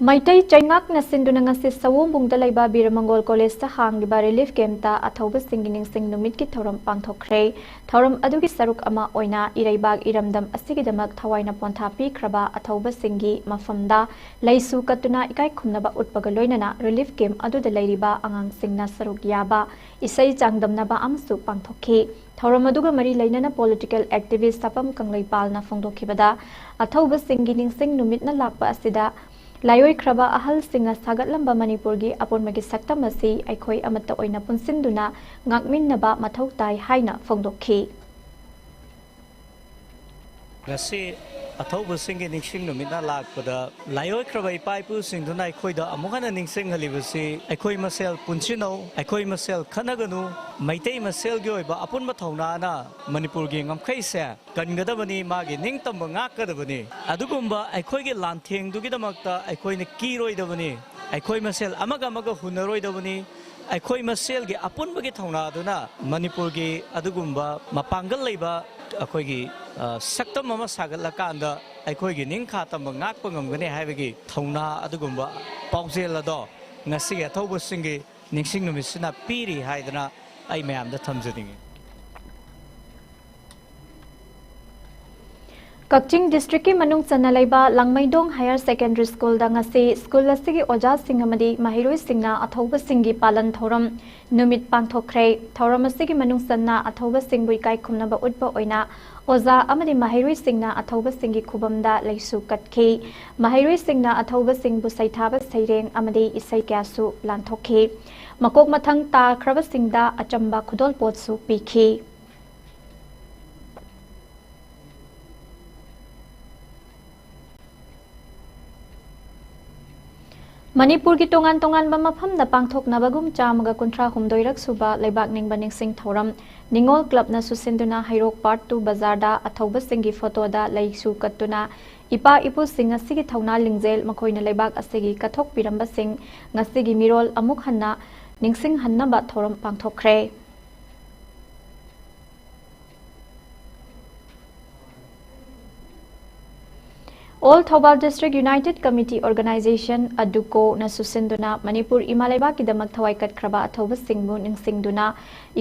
ꯃꯩꯇꯩ ꯆꯩꯉꯥꯛꯅ ꯁꯤꯟꯗꯨꯅ ꯉꯁꯤ ꯁꯑꯣꯝꯕꯨꯡꯗ ꯂꯩꯕ ꯕꯤꯔꯃꯪꯒꯣꯜ Collegeꯇ ꯍꯥꯡꯂꯤꯕ Relief Campꯇ ꯑꯊꯧꯕꯁꯤꯡꯒꯤ ꯅꯤꯡꯁꯤꯡ ꯅꯨꯃꯤꯠꯀꯤ ꯊꯧꯔꯝ ꯄꯥꯡꯊꯣꯛꯈ꯭ꯔꯦ꯫ ꯊꯧꯔꯝ ꯑꯗꯨꯒꯤ ꯁꯔꯨꯛ ꯑꯃ ꯑꯣꯏꯅ ꯏꯔꯩꯕꯥꯛ ꯏꯔꯝꯗꯝ ꯑꯁꯤꯒꯤꯗꯃꯛ ꯊꯋꯥꯏꯅ ꯄꯣꯟꯊꯥ ꯄꯤꯈ꯭ꯔꯕ ꯑꯊꯧꯕꯁꯤꯡꯒꯤ ꯃꯐꯝꯗ ꯂꯩꯁꯨ ꯀꯠꯇꯨꯅ ꯏꯀꯥꯏ ꯈꯨꯝꯅꯕ ꯎꯠꯄꯒ ꯂꯣꯏꯅꯅ Relief Camp ꯑꯗꯨꯗ ꯂꯩꯔꯤꯕ ꯑꯉꯥꯡꯁꯤꯡꯅ ꯁꯔꯨꯛ ꯌꯥꯕ, ꯏꯁꯩ ꯆꯥꯡꯗꯝꯅꯕ ꯑꯃꯁꯨ ꯄꯥꯡꯊꯣꯛꯈꯤ꯫ ꯊꯧꯔꯝ ꯑꯗꯨꯒ ꯃꯔꯤ ꯂꯩꯅꯅ Political Activist ꯁꯥꯄꯝ ꯀꯪꯂꯩꯄꯥꯜꯅ ꯐꯣꯡꯗꯣꯛꯈꯤꯕꯗ, ꯑꯊꯧꯕꯁꯤꯡꯒꯤ ꯅꯤꯡꯁꯤꯡ ꯅꯨꯃꯤꯠꯅ ꯂꯥꯛꯄ ꯑꯁꯤꯗ ꯂꯥꯏꯑꯣꯏꯈ꯭ꯔꯕ ꯑꯍꯜꯁꯤꯡꯅ ꯁꯥꯒꯠꯂꯝꯕ ꯃꯅꯤꯄꯨꯔꯒꯤ ꯑꯄꯨꯟꯕꯒꯤ ꯁꯛꯇꯝ ꯑꯁꯤ ꯑꯩꯈꯣꯏ ꯑꯃꯠꯇ ꯑꯣꯏꯅ ꯄꯨꯟꯁꯤꯟꯗꯨꯅ ꯉꯥꯛꯃꯤꯟꯅꯕ ꯃꯊꯧ ꯇꯥꯏ ꯍꯥꯏꯅ ꯐꯣꯡꯗꯣꯛꯈꯤ꯫ ꯉꯁꯤ ꯑꯊꯧꯕꯁꯤꯡꯒꯤ ꯅꯤꯡꯁꯤꯡ ꯅꯨꯃꯤꯠꯅ ꯂꯥꯛꯄꯗ, ꯂꯥꯏꯑꯣꯏꯈ꯭ꯔꯕ ꯏꯄꯥ ꯏꯄꯨꯁꯤꯡꯗꯨꯅ ꯑꯩꯈꯣꯏꯗ ꯑꯃꯨꯛ ꯍꯟꯅ ꯅꯤꯡꯁꯤꯡꯍꯜꯂꯤꯕꯁꯤ, ꯑꯩꯈꯣꯏ ꯃꯁꯦꯜ ꯄꯨꯟꯁꯤꯟꯅꯧ, ꯑꯩꯈꯣꯏ ꯃꯁꯦꯜ ꯈꯠꯅꯒꯅꯨ, ꯃꯩꯇꯩ ꯃꯁꯦꯜꯒꯤ ꯑꯣꯏꯕ ꯑꯄꯨꯟꯕ ꯊꯧꯅꯥꯅ ꯃꯅꯤꯄꯨꯔꯒꯤ ꯉꯝꯈꯩꯁꯦ ꯀꯟꯒꯗꯕꯅꯤ, ꯃꯥꯒꯤ ꯅꯤꯡꯇꯝꯕ ꯉꯥꯛꯀꯗꯕꯅꯤ꯫ ꯑꯗꯨꯒꯨꯝꯕ ꯑꯩꯈꯣꯏꯒꯤ ꯂꯥꯟꯊꯦꯡꯗꯨꯒꯤꯗꯃꯛꯇ ꯑꯩꯈꯣꯏꯅ ꯀꯤꯔꯣꯏꯗꯕꯅꯤ, ꯑꯩꯈꯣꯏ ꯃꯁꯦꯜ ꯑꯃꯒ ꯑꯃꯒ ꯍꯨꯟꯅꯔꯣꯏꯗꯕꯅꯤ꯫ ꯑꯩꯈꯣꯏ ꯃꯁꯦꯜꯒꯤ ꯑꯄꯨꯟꯕꯒꯤ ꯊꯧꯅꯥꯗꯨꯅ ꯃꯅꯤꯄꯨꯔꯒꯤ ꯑꯗꯨꯒꯨꯝꯕ ꯃꯄꯥꯡꯒꯜ ꯂꯩꯕ ꯑꯩꯈꯣꯏꯒꯤ, ꯑ, ꯁꯛꯇꯝ ꯑꯃ ꯁꯥꯒꯠꯂꯀꯥꯟꯗ ꯑꯩꯈꯣꯏꯒꯤ ꯅꯤꯡꯈꯥ ꯇꯝꯕ ꯉꯥꯛꯄ ꯉꯝꯒꯅꯤ ꯍꯥꯏꯕꯒꯤ ꯊꯧꯅꯥ ꯑꯗꯨꯒꯨꯝꯕ ꯄꯥꯎꯖꯦꯜ ꯑꯗꯣ ꯉꯁꯤꯒꯤ ꯑꯊꯧꯕꯁꯤꯡꯒꯤ ꯅꯤꯡꯁꯤꯡ ꯅꯨꯃꯤꯠꯁꯤꯅ ꯄꯤꯔꯤ ꯍꯥꯏꯗꯅ ꯑꯩ ꯃꯌꯥꯝꯗ ꯊꯝꯖꯅꯤꯡꯏ꯫ ꯀꯛꯆꯤꯡ ꯗꯤꯁꯇ꯭ꯔꯤꯛꯀꯤ ꯃꯅꯨꯡ ꯆꯟꯅ ꯂꯩꯕ ꯂꯥꯡꯃꯩꯗꯣꯡ ꯍꯥꯌꯔ ꯁꯦꯀꯦꯟꯗꯔꯤ ꯁ꯭ꯀꯨꯜꯗ ꯉꯁꯤ ꯁ꯭ꯀꯨꯜ ꯑꯁꯤꯒꯤ ꯑꯣꯖꯥꯁꯤꯡ ꯑꯃꯗꯤ ꯃꯍꯩꯔꯣꯏꯁꯤꯡꯅ ꯑꯊꯧꯕꯁꯤꯡꯒꯤ ꯄꯥꯂꯟ ꯊꯧꯔꯝ ꯅꯨꯃꯤꯠ ꯄꯥꯡꯊꯣꯛꯈ꯭ꯔꯦ꯫ ꯊꯧꯔꯝ ꯑꯁꯤꯒꯤ ꯃꯅꯨꯡ ꯆꯟꯅ ꯑꯊꯧꯕꯁꯤꯡꯕꯨ ꯏꯀꯥꯏ ꯈꯨꯝꯅꯕ ꯎꯠꯄ ꯑꯣꯏꯅ ꯑꯣꯖꯥ ꯑꯃꯗꯤ ꯃꯍꯩꯔꯣꯏꯁꯤꯡꯅ ꯑꯊꯧꯕꯁꯤꯡꯒꯤ ꯈꯨꯕꯝꯗ ꯂꯩꯁꯨ ꯀꯠꯈꯤ꯫ ꯃꯍꯩꯔꯣꯏꯁꯤꯡꯅ ꯑꯊꯧꯕꯁꯤꯡꯕꯨ ꯁꯩꯊꯥꯕ ꯁꯩꯔꯦꯡ ꯑꯃꯗꯤ ꯏꯁꯩ ꯀꯌꯥꯁꯨ ꯂꯥꯟꯊꯣꯛꯈꯤ꯫ ꯃꯀꯣꯛ ꯃꯊꯪ ꯇꯥꯈ꯭ꯔꯕꯁꯤꯡꯗ ꯑꯆꯝꯕ ꯈꯨꯗꯣꯜꯄꯣꯠꯁꯨ ꯄꯤꯈꯤ꯫ ꯃꯅꯤꯄꯨꯔꯒꯤ ꯇꯣꯉꯥꯟ ꯇꯣꯉꯥꯟꯕ ꯃꯐꯝꯗ ꯄꯥꯡꯊꯣꯛꯅꯕꯒꯨꯝ ꯆꯥꯝꯃꯒ ꯀꯨꯟꯊ꯭ꯔꯥ ꯍꯨꯝꯗꯣꯏꯔꯛ ꯁꯨꯕ ꯂꯩꯕꯥꯛ ꯅꯤꯡꯕ ꯅꯤꯡꯁꯤꯡ ꯊꯧꯔꯝ ꯅꯤꯉꯣꯜ ꯀ꯭ꯂꯕꯅ ꯁꯨꯁꯤꯟꯗꯨꯅ ꯍꯩꯔꯣꯛ ꯄꯥꯔꯠ ꯇꯨ ꯕꯖꯥꯔꯗ ꯑꯊꯧꯕꯁꯤꯡꯒꯤ ꯐꯣꯇꯣꯗ ꯂꯩꯁꯨ ꯀꯠꯇꯨꯅ ꯏꯄꯥ ꯏꯄꯨꯁꯤꯡ ꯑꯁꯤꯒꯤ ꯊꯧꯅꯥ ꯂꯤꯡꯖꯦꯜ, ꯃꯈꯣꯏꯅ ꯂꯩꯕꯥꯛ ꯑꯁꯤꯒꯤ ꯀꯠꯊꯣꯛꯄꯤꯔꯝꯕꯁꯤꯡ ꯉꯁꯤꯒꯤ ꯃꯤꯔꯣꯜ ꯑꯃꯨꯛ ꯍꯟꯅ ꯅꯤꯡꯁꯤꯡꯍꯟꯅꯕ ꯊꯧꯔꯝ ꯄꯥꯡꯊꯣꯛꯈ꯭ꯔꯦ꯫ All Thoubal District United Committee Organization, ꯑꯗꯨꯀꯣꯅ ꯁꯨꯁꯤꯟꯗꯨꯅ Manipur ꯏꯃꯥ ꯂꯩꯕꯥꯛꯀꯤꯗꯃꯛ ꯊꯋꯥꯏ ꯀꯠꯈ꯭ꯔꯕ ꯑꯊꯧꯕꯁꯤꯡꯕꯨ ꯅꯤꯡꯁꯤꯡꯗꯨꯅ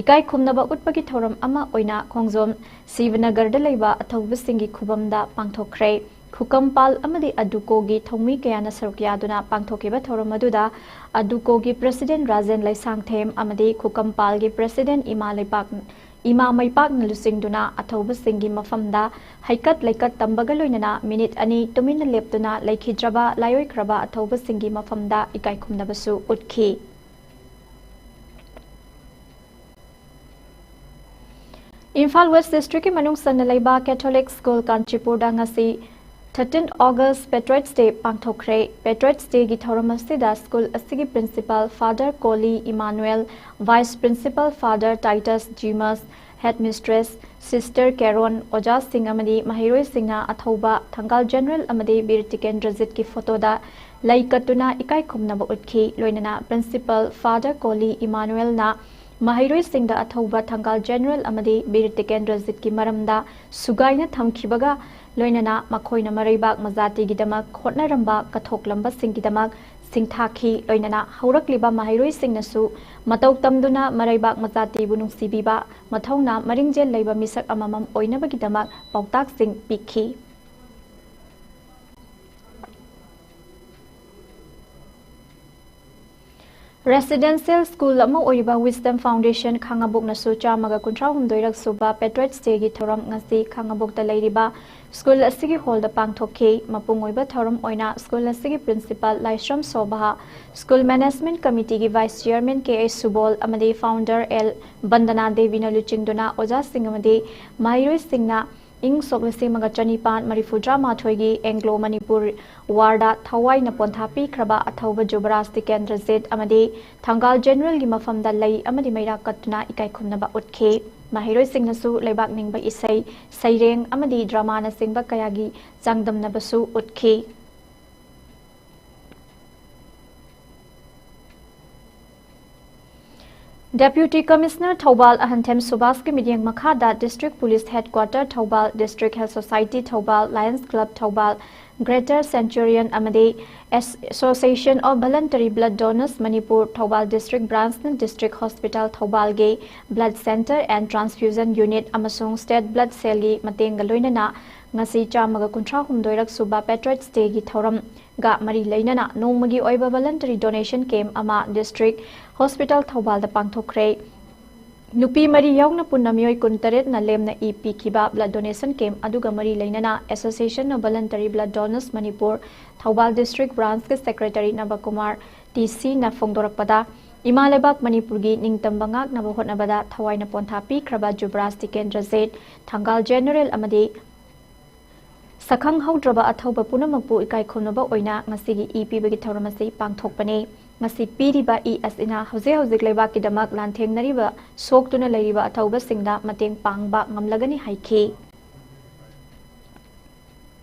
ꯏꯀꯥꯏ ꯈꯨꯝꯅꯕ ꯎꯠꯄꯒꯤ ꯊꯧꯔꯝ ꯑꯃ ꯑꯣꯏꯅ ꯈꯣꯡꯖꯣꯝ ꯁꯤꯕꯅꯒꯔꯗ ꯂꯩꯕ ꯑꯊꯧꯕꯁꯤꯡꯒꯤ ꯈꯨꯕꯝꯗ ꯄꯥꯡꯊꯣꯛꯈ꯭ꯔꯦ꯫ ꯈꯨꯀꯝꯄꯥꯜ ꯑꯃꯗꯤ ꯑꯗꯨꯀꯣꯒꯤ ꯊꯧꯃꯤ ꯀꯌꯥꯅ ꯁꯔꯨꯛ ꯌꯥꯗꯨꯅ ꯄꯥꯡꯊꯣꯛꯈꯤꯕ ꯊꯧꯔꯝ ꯑꯗꯨꯗ ꯑꯗꯨꯀꯣꯒꯤ ꯄ꯭ꯔꯁꯤꯗꯦꯟ ꯔꯥꯖꯦꯟ ꯂꯩꯁꯥꯡꯊꯦꯝ ꯑꯃꯗꯤ ꯈꯨꯀꯝꯄꯥꯜꯒꯤ ꯄ꯭ꯔꯁꯤꯗꯦꯟ ꯏꯃꯥ ꯂꯩꯄꯥꯛ, ꯏꯃꯥ ꯃꯩꯄꯥꯛꯅ ꯂꯨꯆꯤꯡꯗꯨꯅ ꯑꯊꯧꯕꯁꯤꯡꯒꯤ ꯃꯐꯝꯗ ꯍꯩꯀꯠ ꯂꯩꯀꯠ ꯇꯝꯕꯒ ꯂꯣꯏꯅꯅ ꯃꯤꯅꯤꯠ ꯑꯅꯤ ꯇꯨꯃꯤꯟꯅ ꯂꯦꯞꯇꯨꯅ ꯂꯩꯈꯤꯗ꯭ꯔꯕ ꯂꯥꯏꯑꯣꯏꯈ꯭ꯔꯕ ꯑꯊꯧꯕꯁꯤꯡꯒꯤ ꯃꯐꯝꯗ ꯏꯀꯥꯏ ꯈꯨꯝꯅꯕꯁꯨ ꯎꯠꯈꯤ꯫ ꯏꯝꯐꯥꯜ ꯋꯦꯁ ꯗꯤꯁꯇ꯭ꯔꯤꯛꯀꯤ ꯃꯅꯨꯡ ꯆꯟꯅ ꯂꯩꯕ ꯀꯦꯊꯣꯂꯤꯛ ꯁ꯭ꯀꯨꯜ ꯀꯥꯟꯆꯤꯄꯨꯔꯗ ꯉꯁꯤ thirteenth August Patriots Day ꯄꯥꯡꯊꯣꯛꯈ꯭ꯔꯦ꯫ Patriots Dayꯒꯤ ꯊꯧꯔꯝ ꯑꯁꯤꯗ ꯁ꯭ꯀꯨꯜ ꯑꯁꯤꯒꯤ ꯄ꯭ꯔꯤꯟꯁꯤꯄꯥꯜ ꯐꯥꯗꯔ ꯀꯣꯂꯤ ꯏꯃꯥꯅꯨꯑꯦꯜ, vice principal father ꯇꯥꯏꯇꯁ ꯖꯤꯃꯁ, ꯍꯦꯗꯃꯤꯁꯇ꯭ꯔꯦꯁ sister carrom, ꯑꯣꯖꯥꯁꯤꯡ ꯑꯃꯗꯤ ꯃꯍꯩꯔꯣꯏꯁꯤꯡꯅ ꯑꯊꯧꯕ ꯊꯪꯒꯥꯜ ꯖꯦꯅꯔꯦꯜ ꯑꯃꯗꯤ ꯕꯤꯔ ꯇꯤꯀꯦꯟꯗ꯭ꯔꯖꯤꯠꯀꯤ ꯐꯣꯇꯣꯗ ꯂꯩ ꯀꯠꯇꯨꯅ ꯏꯀꯥꯏ ꯈꯨꯝꯅꯕ ꯎꯠꯈꯤ꯫ ꯂꯣꯏꯅꯅ ꯄ꯭ꯔꯤꯟꯁꯤꯄꯥꯜ ꯐꯥꯗꯔ ꯀꯣꯂꯤ ꯏꯃꯥꯅꯨꯑꯦꯜꯅ ꯃꯍꯩꯔꯣꯏꯁꯤꯡꯗ ꯑꯊꯧꯕ ꯊꯪꯒꯥꯜ ꯖꯦꯅꯔꯦꯜ ꯑꯃꯗꯤ ꯕꯤꯔ ꯇꯤꯀꯦꯟꯗ꯭ꯔꯖꯤꯠꯀꯤ ꯃꯔꯝꯗ ꯁꯨꯒꯥꯏꯅ ꯊꯝꯈꯤꯕꯒ ꯂꯣꯏꯅꯅ ꯃꯈꯣꯏꯅ ꯃꯔꯩꯕꯥꯛ ꯃꯖꯥꯇꯤꯒꯤꯗꯃꯛ ꯍꯣꯠꯅꯔꯝꯕ ꯀꯠꯊꯣꯛꯂꯝꯕꯁꯤꯡꯒꯤꯗꯃꯛ ꯁꯤꯡꯊꯥꯈꯤ꯫ ꯂꯣꯏꯅꯅ ꯍꯧꯔꯛꯂꯤꯕ ꯃꯍꯩꯔꯣꯏꯁꯤꯡꯅꯁꯨ ꯃꯇꯧ ꯇꯝꯗꯨꯅ ꯃꯔꯩꯕꯥꯛ ꯃꯆꯥꯇꯤꯕꯨ ꯅꯨꯡꯁꯤꯕꯤꯕ, ꯃꯊꯧꯅꯥ ꯃꯔꯤꯡꯖꯦꯜ ꯂꯩꯕ ꯃꯤꯁꯛ ꯑꯃꯃꯝ ꯑꯣꯏꯅꯕꯒꯤꯗꯃꯛ ꯄꯥꯎꯇꯥꯛꯁꯤꯡ ꯄꯤꯈꯤ꯫ Residential school ꯑꯃ ꯑꯣꯏꯔꯤꯕ Wisdom Foundation ꯈꯥꯉꯕꯣꯛꯅꯁꯨ ꯆꯥꯝꯃꯒ ꯀꯨꯟꯊ꯭ꯔꯥ ꯍꯨꯝꯗꯣꯏꯔꯛ ꯁꯨꯕ Patriots Day ꯒꯤ ꯊꯧꯔꯝ ꯉꯁꯤ ꯈꯥꯉꯕꯣꯛꯇ ꯂꯩꯔꯤꯕ school ꯑꯁꯤꯒꯤ hall ꯗ ꯄꯥꯡꯊꯣꯛꯈꯤ꯫ ꯃꯄꯨꯡ ꯑꯣꯏꯕ ꯊꯧꯔꯝ ꯑꯣꯏꯅ school ꯑꯁꯤꯒꯤ principal ꯂꯥꯏꯁ꯭ꯔꯝ ꯁꯣꯚꯥ, school management committee ꯒꯤ vice chairman ꯀꯦ ꯑꯦꯁ ꯁꯨꯕꯣꯜ ꯑꯃꯗꯤ founder ꯑꯦꯜ ꯕꯟꯗꯅꯥ ꯗꯦꯕꯤꯅ ꯂꯨꯆꯤꯡꯗꯨꯅ ꯑꯣꯖꯥꯁꯤꯡ ꯑꯃꯗꯤ ꯃꯍꯩꯔꯣꯏꯁꯤꯡꯅ ꯏꯪ ꯁꯣꯛ ꯂꯤꯁꯤꯡ ꯑꯃꯒ ꯆꯅꯤꯄꯥꯟ ꯃꯔꯤꯐꯨꯇꯔꯥ ꯃꯥꯊꯣꯏꯒꯤ Anglo Manipur War ꯗ ꯊꯋꯥꯏꯅ ꯄꯣꯟꯊꯥ ꯄꯤꯈ꯭ꯔꯕ ꯑꯊꯧꯕ ꯖꯨꯕꯔꯥꯖ ꯇꯤꯀꯦꯟꯗ꯭ꯔꯖꯤꯠ ꯑꯃꯗꯤ ꯊꯪꯒꯥꯜ General ꯒꯤ ꯃꯐꯝꯗ ꯂꯩ ꯑꯃꯗꯤ ꯃꯩꯔꯥ ꯀꯠꯇꯨꯅ ꯏꯀꯥꯏ ꯈꯨꯝꯅꯕ ꯎꯠꯈꯤ꯫ ꯃꯍꯩꯔꯣꯏꯁꯤꯡꯅꯁꯨ ꯂꯩꯕꯥꯛ ꯅꯤꯡꯕ ꯏꯁꯩ, ꯁꯩꯔꯦꯡ ꯑꯃꯗꯤ drama ꯅꯆꯤꯡꯕ ꯀꯌꯥꯒꯤ ꯆꯥꯡꯗꯝꯅꯕꯁꯨ ꯎꯠꯈꯤ꯫ Deputy Commissioner ꯊꯧꯕꯥꯜ ꯑꯍꯟꯊꯦꯝ ꯁꯨꯕꯥꯁꯀꯤ ꯃꯤꯠꯌꯦꯡ ꯃꯈꯥꯗ District Police Headquarter Thoubal, District Health Society Thoubal, Lions Club Thoubal, Greater Centurion ꯑꯃꯗꯤ Association of Voluntary Blood Donors Manipur Thoubal District Branch ꯅ District Hospital ꯊꯧꯕꯥꯜꯒꯤ Blood Center and Transfusion Unit ꯑꯃꯁꯨꯡ State Blood Cell ꯒꯤ ꯃꯇꯦꯡꯒ ꯂꯣꯏꯅꯅ ꯉꯁꯤ ꯆꯥꯝꯃꯒ ꯀꯨꯟꯊ꯭ꯔꯥ ꯍꯨꯝꯗꯣꯏꯔꯛ ꯁꯨꯕ Patriots Day ꯒꯤ ꯊꯧꯔꯝ ꯒ ꯃꯔꯤ ꯂꯩꯅꯅ ꯅꯣꯡꯃꯒꯤ ꯑꯣꯏꯕ voluntary donation camp ꯑꯃ District Hospital ꯊꯧꯕꯥꯜꯗ ꯄꯥꯡꯊꯣꯛꯈ꯭ꯔꯦ꯫ ꯅꯨꯄꯤ ꯃꯔꯤ ꯌꯥꯎꯅ ꯄꯨꯟꯅ ꯃꯤꯑꯣꯏ ꯀꯨꯟꯇꯔꯦꯠꯅ ꯂꯦꯝꯅ ꯏ ꯄꯤꯈꯤꯕ blood donation camp ꯑꯗꯨꯒ ꯃꯔꯤ ꯂꯩꯅꯅ Association of Voluntary Blood Donors Manipur Thoubal District Branch ꯀꯤ Secretary ꯅꯕꯀꯨꯃꯥꯔ ꯇꯤ ꯁꯤꯅ ꯐꯣꯡꯗꯣꯔꯛꯄꯗ, ꯏꯃꯥ ꯂꯩꯕꯥꯛ ꯃꯅꯤꯄꯨꯔꯒꯤ ꯅꯤꯡꯇꯝꯕ ꯉꯥꯛꯅꯕ ꯍꯣꯠꯅꯕꯗ ꯊꯋꯥꯏꯅ ꯄꯣꯟꯊꯥ ꯄꯤꯈ꯭ꯔꯕ ꯖꯨꯕꯔꯥꯖ ꯇꯤꯀꯦꯟꯗ꯭ꯔꯖꯤꯠ, ꯊꯪꯒꯥꯜ General ꯑꯃꯗꯤ ꯁꯛꯈꯪꯍꯧꯗ꯭ꯔꯕ ꯑꯊꯧꯕ ꯄꯨꯝꯅꯃꯛꯄꯨ ꯏꯀꯥꯏ ꯈꯨꯝꯅꯕ ꯑꯣꯏꯅ ꯉꯁꯤꯒꯤ ꯏ ꯄꯤꯕꯒꯤ ꯊꯧꯔꯝ ꯑꯁꯤ ꯄꯥꯡꯊꯣꯛꯄꯅꯤ꯫ ꯉꯁꯤ ꯄꯤꯔꯤꯕ ꯏ ꯑꯁꯤꯅ ꯍꯧꯖꯤꯛ ꯍꯧꯖꯤꯛ ꯂꯩꯕꯥꯛꯀꯤꯗꯃꯛ ꯂꯥꯟꯊꯦꯡꯅꯔꯤꯕ, ꯁꯣꯛꯇꯨꯅ ꯂꯩꯔꯤꯕ ꯑꯊꯧꯕꯁꯤꯡꯗ ꯃꯇꯦꯡ ꯄꯥꯡꯕ ꯉꯝꯂꯒꯅꯤ ꯍꯥꯏꯈꯤ꯫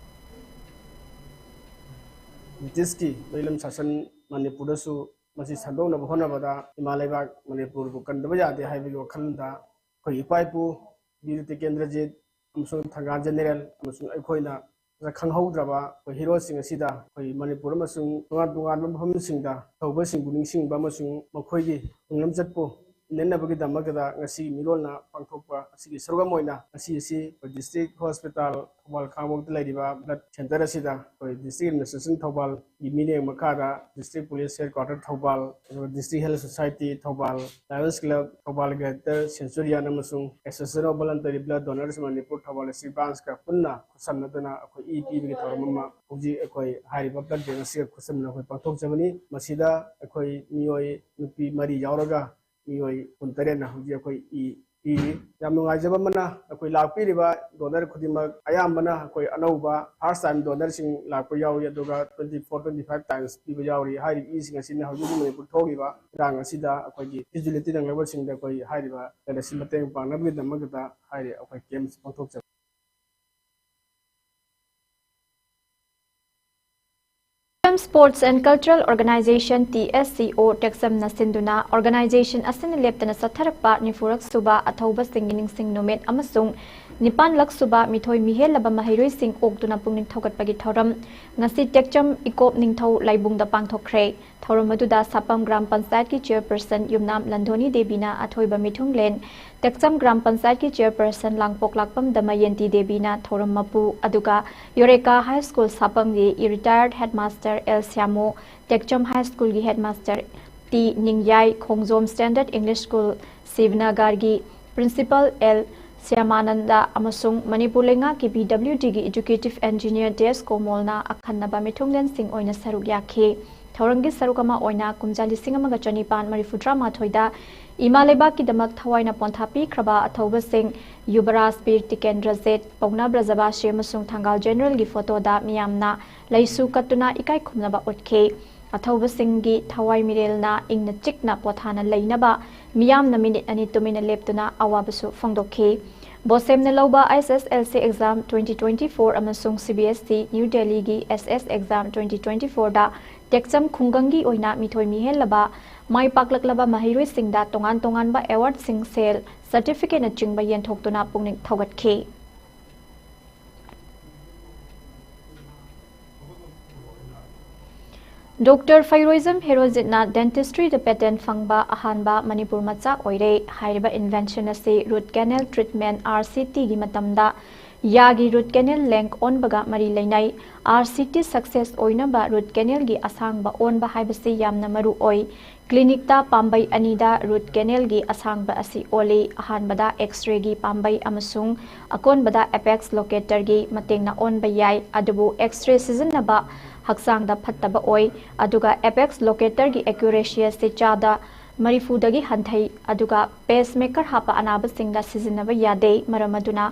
ꯕ꯭ꯔꯤꯇꯤꯁꯀꯤ ꯃꯩꯂꯝ ꯁꯥꯁꯟ ꯃꯅꯤꯄꯨꯔꯗꯁꯨ ꯃꯁꯤ ꯁꯟꯗꯣꯛꯅꯕ ꯍꯣꯠꯅꯕꯗ ꯏꯃꯥ ꯂꯩꯕꯥꯛ ꯃꯅꯤꯄꯨꯔꯕꯨ ꯀꯟꯗꯕ ꯌꯥꯗꯦ ꯍꯥꯏꯕꯒꯤ ꯋꯥꯈꯜꯗ ꯑꯩꯈꯣꯏ ꯏꯄꯥ ꯏꯄꯨ ꯕꯤꯔ ꯇꯤꯀꯦꯟꯗ꯭ꯔꯖꯤꯠ ꯑꯃꯁꯨꯡ ꯊꯪꯒꯥꯜ General ꯑꯃꯁꯨꯡ ꯑꯩꯈꯣꯏꯅ ꯈꯪꯍꯧꯗ꯭ꯔꯕ ꯑꯩꯈꯣꯏ ꯍꯤꯔꯣꯁꯤꯡ ꯑꯁꯤꯗ ꯑꯩꯈꯣꯏ ꯃꯅꯤꯄꯨꯔ ꯑꯃꯁꯨꯡ ꯇꯣꯉꯥꯟ ꯇꯣꯉꯥꯟꯕ ꯃꯐꯝꯁꯤꯡꯗ ꯊꯧꯕꯁꯤꯡꯕꯨ ꯅꯤꯡꯁꯤꯡꯕ ꯑꯃꯁꯨꯡ ꯃꯈꯣꯏꯒꯤ ꯇꯨꯡꯂꯝꯆꯠꯄꯨ ꯏꯟꯅꯅꯕꯒꯤꯗꯃꯛꯇ ꯉꯁꯤ ꯃꯤꯔꯣꯜꯅ ꯄꯥꯡꯊꯣꯛꯄ ꯑꯁꯤꯒꯤ ꯁꯔꯨꯛ ꯑꯃ ꯑꯣꯏꯅ ꯉꯁꯤ ꯑꯁꯤ ꯑꯩꯈꯣꯏ ꯗꯤꯁꯇ꯭ꯔꯤꯛ ꯍꯣꯁꯄꯤꯇꯥꯜ ꯊꯧꯕꯥꯜ ꯈꯥꯉꯕꯣꯛꯇ ꯂꯩꯔꯤꯕ ꯕ꯭ꯂꯠ ꯁꯦꯟꯇꯔ ꯑꯁꯤꯗ ꯑꯩꯈꯣꯏ ꯗꯤꯁꯇ꯭ꯔꯤꯛ ꯑꯦꯗꯃꯤꯅꯤꯁꯇ꯭ꯔꯦꯁꯟ ꯊꯧꯕꯥꯜꯒꯤ ꯃꯤꯠꯌꯦꯡ ꯃꯈꯥꯗ ꯗꯤꯁꯇ꯭ꯔꯤꯛ ꯄꯨꯂꯤꯁ ꯍꯦꯗꯀ꯭ꯋꯥꯇꯔ ꯊꯧꯕꯥꯜ, ꯑꯗꯨꯒ district health society Thoubal, lions club Thoubal greater centurion ꯑꯃꯁꯨꯡ association of voluntary blood donors Manipur Thoubal district ꯕ꯭ꯔꯥꯟꯁꯀ ꯄꯨꯟꯅ ꯈꯨꯠꯁꯝꯅꯗꯨꯅ ꯑꯩꯈꯣꯏ ꯏ ꯄꯤꯕꯒꯤ ꯊꯧꯔꯝ ꯑꯃ ꯍꯧꯖꯤꯛ ꯑꯩꯈꯣꯏ ꯍꯥꯏꯔꯤꯕ ꯕ꯭ꯂꯠ ꯕꯦꯡ ꯑꯁꯤꯒ ꯈꯨꯠꯁꯝꯅ ꯑꯩꯈꯣꯏ ꯄꯥꯡꯊꯣꯛꯆꯕꯅꯤ꯫ ꯃꯁꯤꯗ ꯑꯩꯈꯣꯏ ꯃꯤꯑꯣꯏ ꯅꯨꯄꯤ ꯃꯔꯤ ꯌꯥꯎꯔꯒ ꯃꯤꯑꯣꯏ ꯀꯨꯟꯇꯔꯦꯠꯅ ꯍꯧꯖꯤꯛ ꯑꯩꯈꯣꯏ ꯏ ꯄꯤꯔꯤ꯫ ꯌꯥꯝ ꯅꯨꯡꯉꯥꯏꯖꯕ ꯑꯃꯅ, ꯑꯩꯈꯣꯏ ꯂꯥꯛꯄꯤꯔꯤꯕ ꯗꯣꯅꯔ ꯈꯨꯗꯤꯡꯃꯛ ꯑꯌꯥꯝꯕꯅ ꯑꯩꯈꯣꯏ ꯑꯅꯧꯕ ꯐꯥꯔꯁ ꯇꯥꯏꯝ ꯗꯣꯅꯔꯁꯤꯡ ꯂꯥꯛꯄ ꯌꯥꯎꯔꯤ, ꯑꯗꯨꯒ twenty four, twenty five times ꯄꯤꯕ ꯌꯥꯎꯔꯤ꯫ ꯍꯥꯏꯔꯤꯕ ꯏꯁꯤꯡ ꯑꯁꯤꯅ ꯍꯧꯖꯤꯛ ꯍꯧꯖꯤꯛ ꯃꯅꯤꯄꯨꯔ ꯊꯣꯛꯂꯤꯕ ꯏꯔꯥꯡ ꯑꯁꯤꯗ ꯑꯩꯈꯣꯏꯒꯤ ꯐꯤꯖꯤꯕꯤꯂꯤꯇꯤ ꯅꯪꯂꯕꯁꯤꯡꯗ ꯑꯩꯈꯣꯏ ꯍꯥꯏꯔꯤꯕ ꯀꯩꯅꯣꯁꯤ ꯃꯇꯦꯡ ꯄꯥꯡꯅꯕꯒꯤꯗꯃꯛꯇ ꯍꯥꯏꯔꯤ ꯑꯩꯈꯣꯏ ꯀꯦꯝꯞꯁꯤ ꯄꯥꯡꯊꯣꯛꯆꯕꯅꯤ꯫ Sports and Cultural Organization, T S C O, ꯇꯦꯛꯆꯝꯅ ꯁꯤꯟꯗꯨꯅ organization ꯑꯁꯤꯅ ꯂꯦꯞꯇꯅ ꯆꯠꯊꯔꯛꯄ ꯅꯤꯐꯨꯔꯛ ꯁꯨꯕ ꯑꯊꯧꯕꯁꯤꯡꯒꯤ ꯅꯤꯡꯁꯤꯡ ꯅꯨꯃꯤꯠ ꯑꯃꯁꯨꯡ ꯅꯤꯄꯥꯟꯂꯛ ꯁꯨꯕ ꯃꯤꯊꯣꯏ ꯃꯤꯍꯦꯜꯂꯕ ꯃꯍꯩꯔꯣꯏꯁꯤꯡ ꯑꯣꯛꯇꯨꯅ ꯄꯨꯛꯅꯤꯡ ꯊꯧꯒꯠꯄꯒꯤ ꯊꯧꯔꯝ ꯉꯁꯤ ꯇꯦꯛꯆꯝ ꯏꯀꯣꯞ ꯅꯤꯡꯊꯧ ꯂꯥꯏꯕꯨꯡꯗ ꯄꯥꯡꯊꯣꯛꯈ꯭ꯔꯦ꯫ ꯊꯧꯔꯝ ꯑꯗꯨꯗ ꯁꯥꯄꯝ ꯒ꯭ꯔꯥꯝ ꯄꯟꯆꯥꯌꯠꯀꯤ ꯆꯤꯌꯔꯄꯔꯁꯟ ꯌꯨꯝꯅꯥꯝ ꯂꯟꯗꯣꯅꯤ ꯗꯦꯕꯤꯅ ꯑꯊꯣꯏꯕ ꯃꯤꯊꯨꯡꯂꯦꯟ, ꯇꯦꯛꯆꯝ ꯒ꯭ꯔꯥꯝ ꯄꯟꯆꯥꯌꯠꯀꯤ ꯆꯤꯌꯔꯄꯔꯁꯟ ꯂꯥꯡꯄꯣꯛꯂꯥꯛꯄꯝ ꯗꯃꯌꯟꯇꯤ ꯗꯦꯕꯤꯅ ꯊꯧꯔꯝ ꯃꯄꯨ, ꯑꯗꯨꯒ ꯌꯣꯔꯦꯀꯥ ꯍꯥꯏ ꯁ꯭ꯀꯨꯜ ꯁꯥꯄꯝꯒꯤ retired headmaster L Shyamo, Tekcham high ꯁ꯭ꯀꯨꯜꯒꯤ headmaster T Ningyai, Khongjom Standard English School ꯁꯤꯕꯅꯒꯔꯒꯤ principal ꯑꯦꯜ ꯁ꯭ꯌꯥꯃꯥꯅꯟꯗ ꯑꯃꯁꯨꯡ ꯃꯅꯤꯄꯨꯔ ꯂꯩꯉꯥꯛꯀꯤ P W Dꯒꯤ executive engineer D S ꯀꯣꯃꯣꯜꯅ ꯑꯈꯟꯅꯕ ꯃꯤꯊꯨꯡꯂꯦꯟꯁꯤꯡ ꯑꯣꯏꯅ ꯁꯔꯨꯛ ꯌꯥꯈꯤ꯫ ꯊꯧꯔꯝꯒꯤ ꯁꯔꯨꯛ ꯑꯃ ꯑꯣꯏꯅ ꯀꯨꯝꯖꯥ ꯂꯤꯁꯤꯡ ꯑꯃꯒ ꯆꯅꯤꯄꯥꯟ ꯃꯔꯤꯐꯨꯇꯔꯥ ꯃꯥꯊꯣꯏꯗ ꯏꯃꯥ ꯂꯩꯕꯥꯛꯀꯤꯗꯃꯛ ꯊꯋꯥꯏꯅ ꯄꯣꯟꯊꯥ ꯄꯤꯈ꯭ꯔꯕ ꯑꯊꯧꯕꯁꯤꯡ ꯌꯨꯕꯔꯥꯖ ꯕꯤꯔ ꯇꯤꯀꯦꯟꯗ꯭ꯔꯖꯤꯠ, ꯄꯧꯅꯥ ꯕ꯭ꯔꯖꯕꯥꯁꯤ ꯑꯃꯁꯨꯡ ꯊꯪꯒꯥꯜ ꯖꯦꯅꯔꯦꯜꯒꯤ ꯐꯣꯇꯣꯗ ꯃꯤꯌꯥꯝꯅ ꯂꯩꯁꯨ ꯀꯠꯇꯨꯅ ꯏꯀꯥꯏ ꯈꯨꯝꯅꯕ ꯎꯠꯈꯤ꯫ ꯑꯊꯧꯕꯁꯤꯡꯒꯤ ꯊꯋꯥꯏ ꯃꯤꯔꯦꯜꯅ ꯏꯪꯅ ꯆꯤꯛꯅ ꯄꯣꯊꯥꯅ ꯂꯩꯅꯕ ꯃꯤꯌꯥꯝꯅ ꯃꯤꯅꯤꯠ ꯑꯅꯤ ꯇꯨꯃꯤꯟꯅ ꯂꯦꯞꯇꯨꯅ ꯑꯋꯥꯕꯁꯨ ꯐꯣꯡꯗꯣꯛꯈꯤ꯫ ꯕꯣꯁꯦꯝꯅ ꯂꯧꯕ S S L C exam twenty twenty-four ꯑꯃꯁꯨꯡ C B S E New Delhiꯒꯤ S S exam twenty twenty-fourꯗ ꯇꯦꯛꯆꯝ ꯈꯨꯡꯒꯪꯒꯤ ꯑꯣꯏꯅ ꯃꯤꯊꯣꯏ ꯃꯤꯍꯦꯜꯂꯕ ꯃꯥꯏ ꯄꯥꯛꯂꯛꯂꯕ ꯃꯍꯩꯔꯣꯏꯁꯤꯡꯗ ꯇꯣꯉꯥꯟ ꯇꯣꯉꯥꯟꯕ awardꯁꯤꯡ, ꯁꯦꯜ, certificateꯅꯆꯤꯡꯕ ꯌꯦꯟꯊꯣꯛꯇꯨꯅ ꯄꯨꯛꯅꯤꯡ ꯊꯧꯒꯠꯈꯤ꯫ ꯗꯣꯛꯇꯔ ꯐꯩꯔꯣꯏꯖꯝ ꯍꯦꯔꯣꯖꯤꯠꯅ ꯗꯦꯟꯇꯤꯁꯇ꯭ꯔꯤꯗ ꯄꯦꯇꯦꯟ ꯐꯪꯕ ꯑꯍꯥꯟꯕ ꯃꯅꯤꯄꯨꯔ ꯃꯆꯥ ꯑꯣꯏꯔꯦ꯫ ꯍꯥꯏꯔꯤꯕ ꯏꯟꯚꯦꯟꯁꯟ ꯑꯁꯤ root canal treatment, R C ꯇꯤꯒꯤ ꯃꯇꯝꯗ ꯌꯥꯒꯤ ꯔꯨꯠ ꯀꯦꯅꯦꯜ ꯂꯦꯡ ꯑꯣꯟꯕꯒ ꯃꯔꯤ ꯂꯩꯅꯩ꯫ ꯑꯥꯔ ꯁꯤ ꯇꯤ ꯁꯛꯁꯦꯁ ꯑꯣꯏꯅꯕ ꯔꯨꯠ ꯀꯦꯅꯦꯜꯒꯤ ꯑꯁꯥꯡꯕ ꯑꯣꯟꯕ ꯍꯥꯏꯕꯁꯤ ꯌꯥꯝꯅ ꯃꯔꯨ ꯑꯣꯏ꯫ ꯀ꯭ꯂꯤꯅꯤꯛꯇ ꯄꯥꯝꯕꯩ ꯑꯅꯤꯗ ꯔꯨꯠ ꯀꯦꯅꯦꯜꯒꯤ ꯑꯁꯥꯡꯕ ꯑꯁꯤ ꯑꯣꯜꯂꯤ꯫ ꯑꯍꯥꯟꯕꯗ ꯑꯦꯛꯁ-ꯔꯦꯒꯤ ꯄꯥꯝꯕꯩ ꯑꯃꯁꯨꯡ ꯑꯀꯣꯟꯕꯗ ꯑꯦꯄꯦꯛꯁ ꯂꯣꯀꯦꯇꯔꯒꯤ ꯃꯇꯦꯡꯅ ꯑꯣꯟꯕ ꯌꯥꯏ, ꯑꯗꯨꯕꯨ ꯑꯦꯛꯁ-ꯔꯦ ꯁꯤꯖꯤꯟꯅꯕ ꯍꯛꯆꯥꯡꯗ ꯐꯠꯇꯕ ꯑꯣꯏ꯫ ꯑꯗꯨꯒ ꯑꯦꯄꯦꯛꯁ ꯂꯣꯀꯦꯇꯔꯒꯤ ꯑꯦꯀ꯭ꯌꯨꯔꯦꯁꯤ ꯑꯁꯤ ꯆꯥꯗ ꯃꯔꯤꯐꯨꯗꯒꯤ ꯍꯟꯊꯩ꯫ ꯑꯗꯨꯒ ꯄꯦꯁꯃꯦꯀꯔ ꯍꯥꯞꯄ ꯑꯅꯥꯕꯁꯤꯡꯗ ꯁꯤꯖꯤꯟꯅꯕ ꯌꯥꯗꯦ꯫ ꯃꯔꯝ ꯑꯗꯨꯅ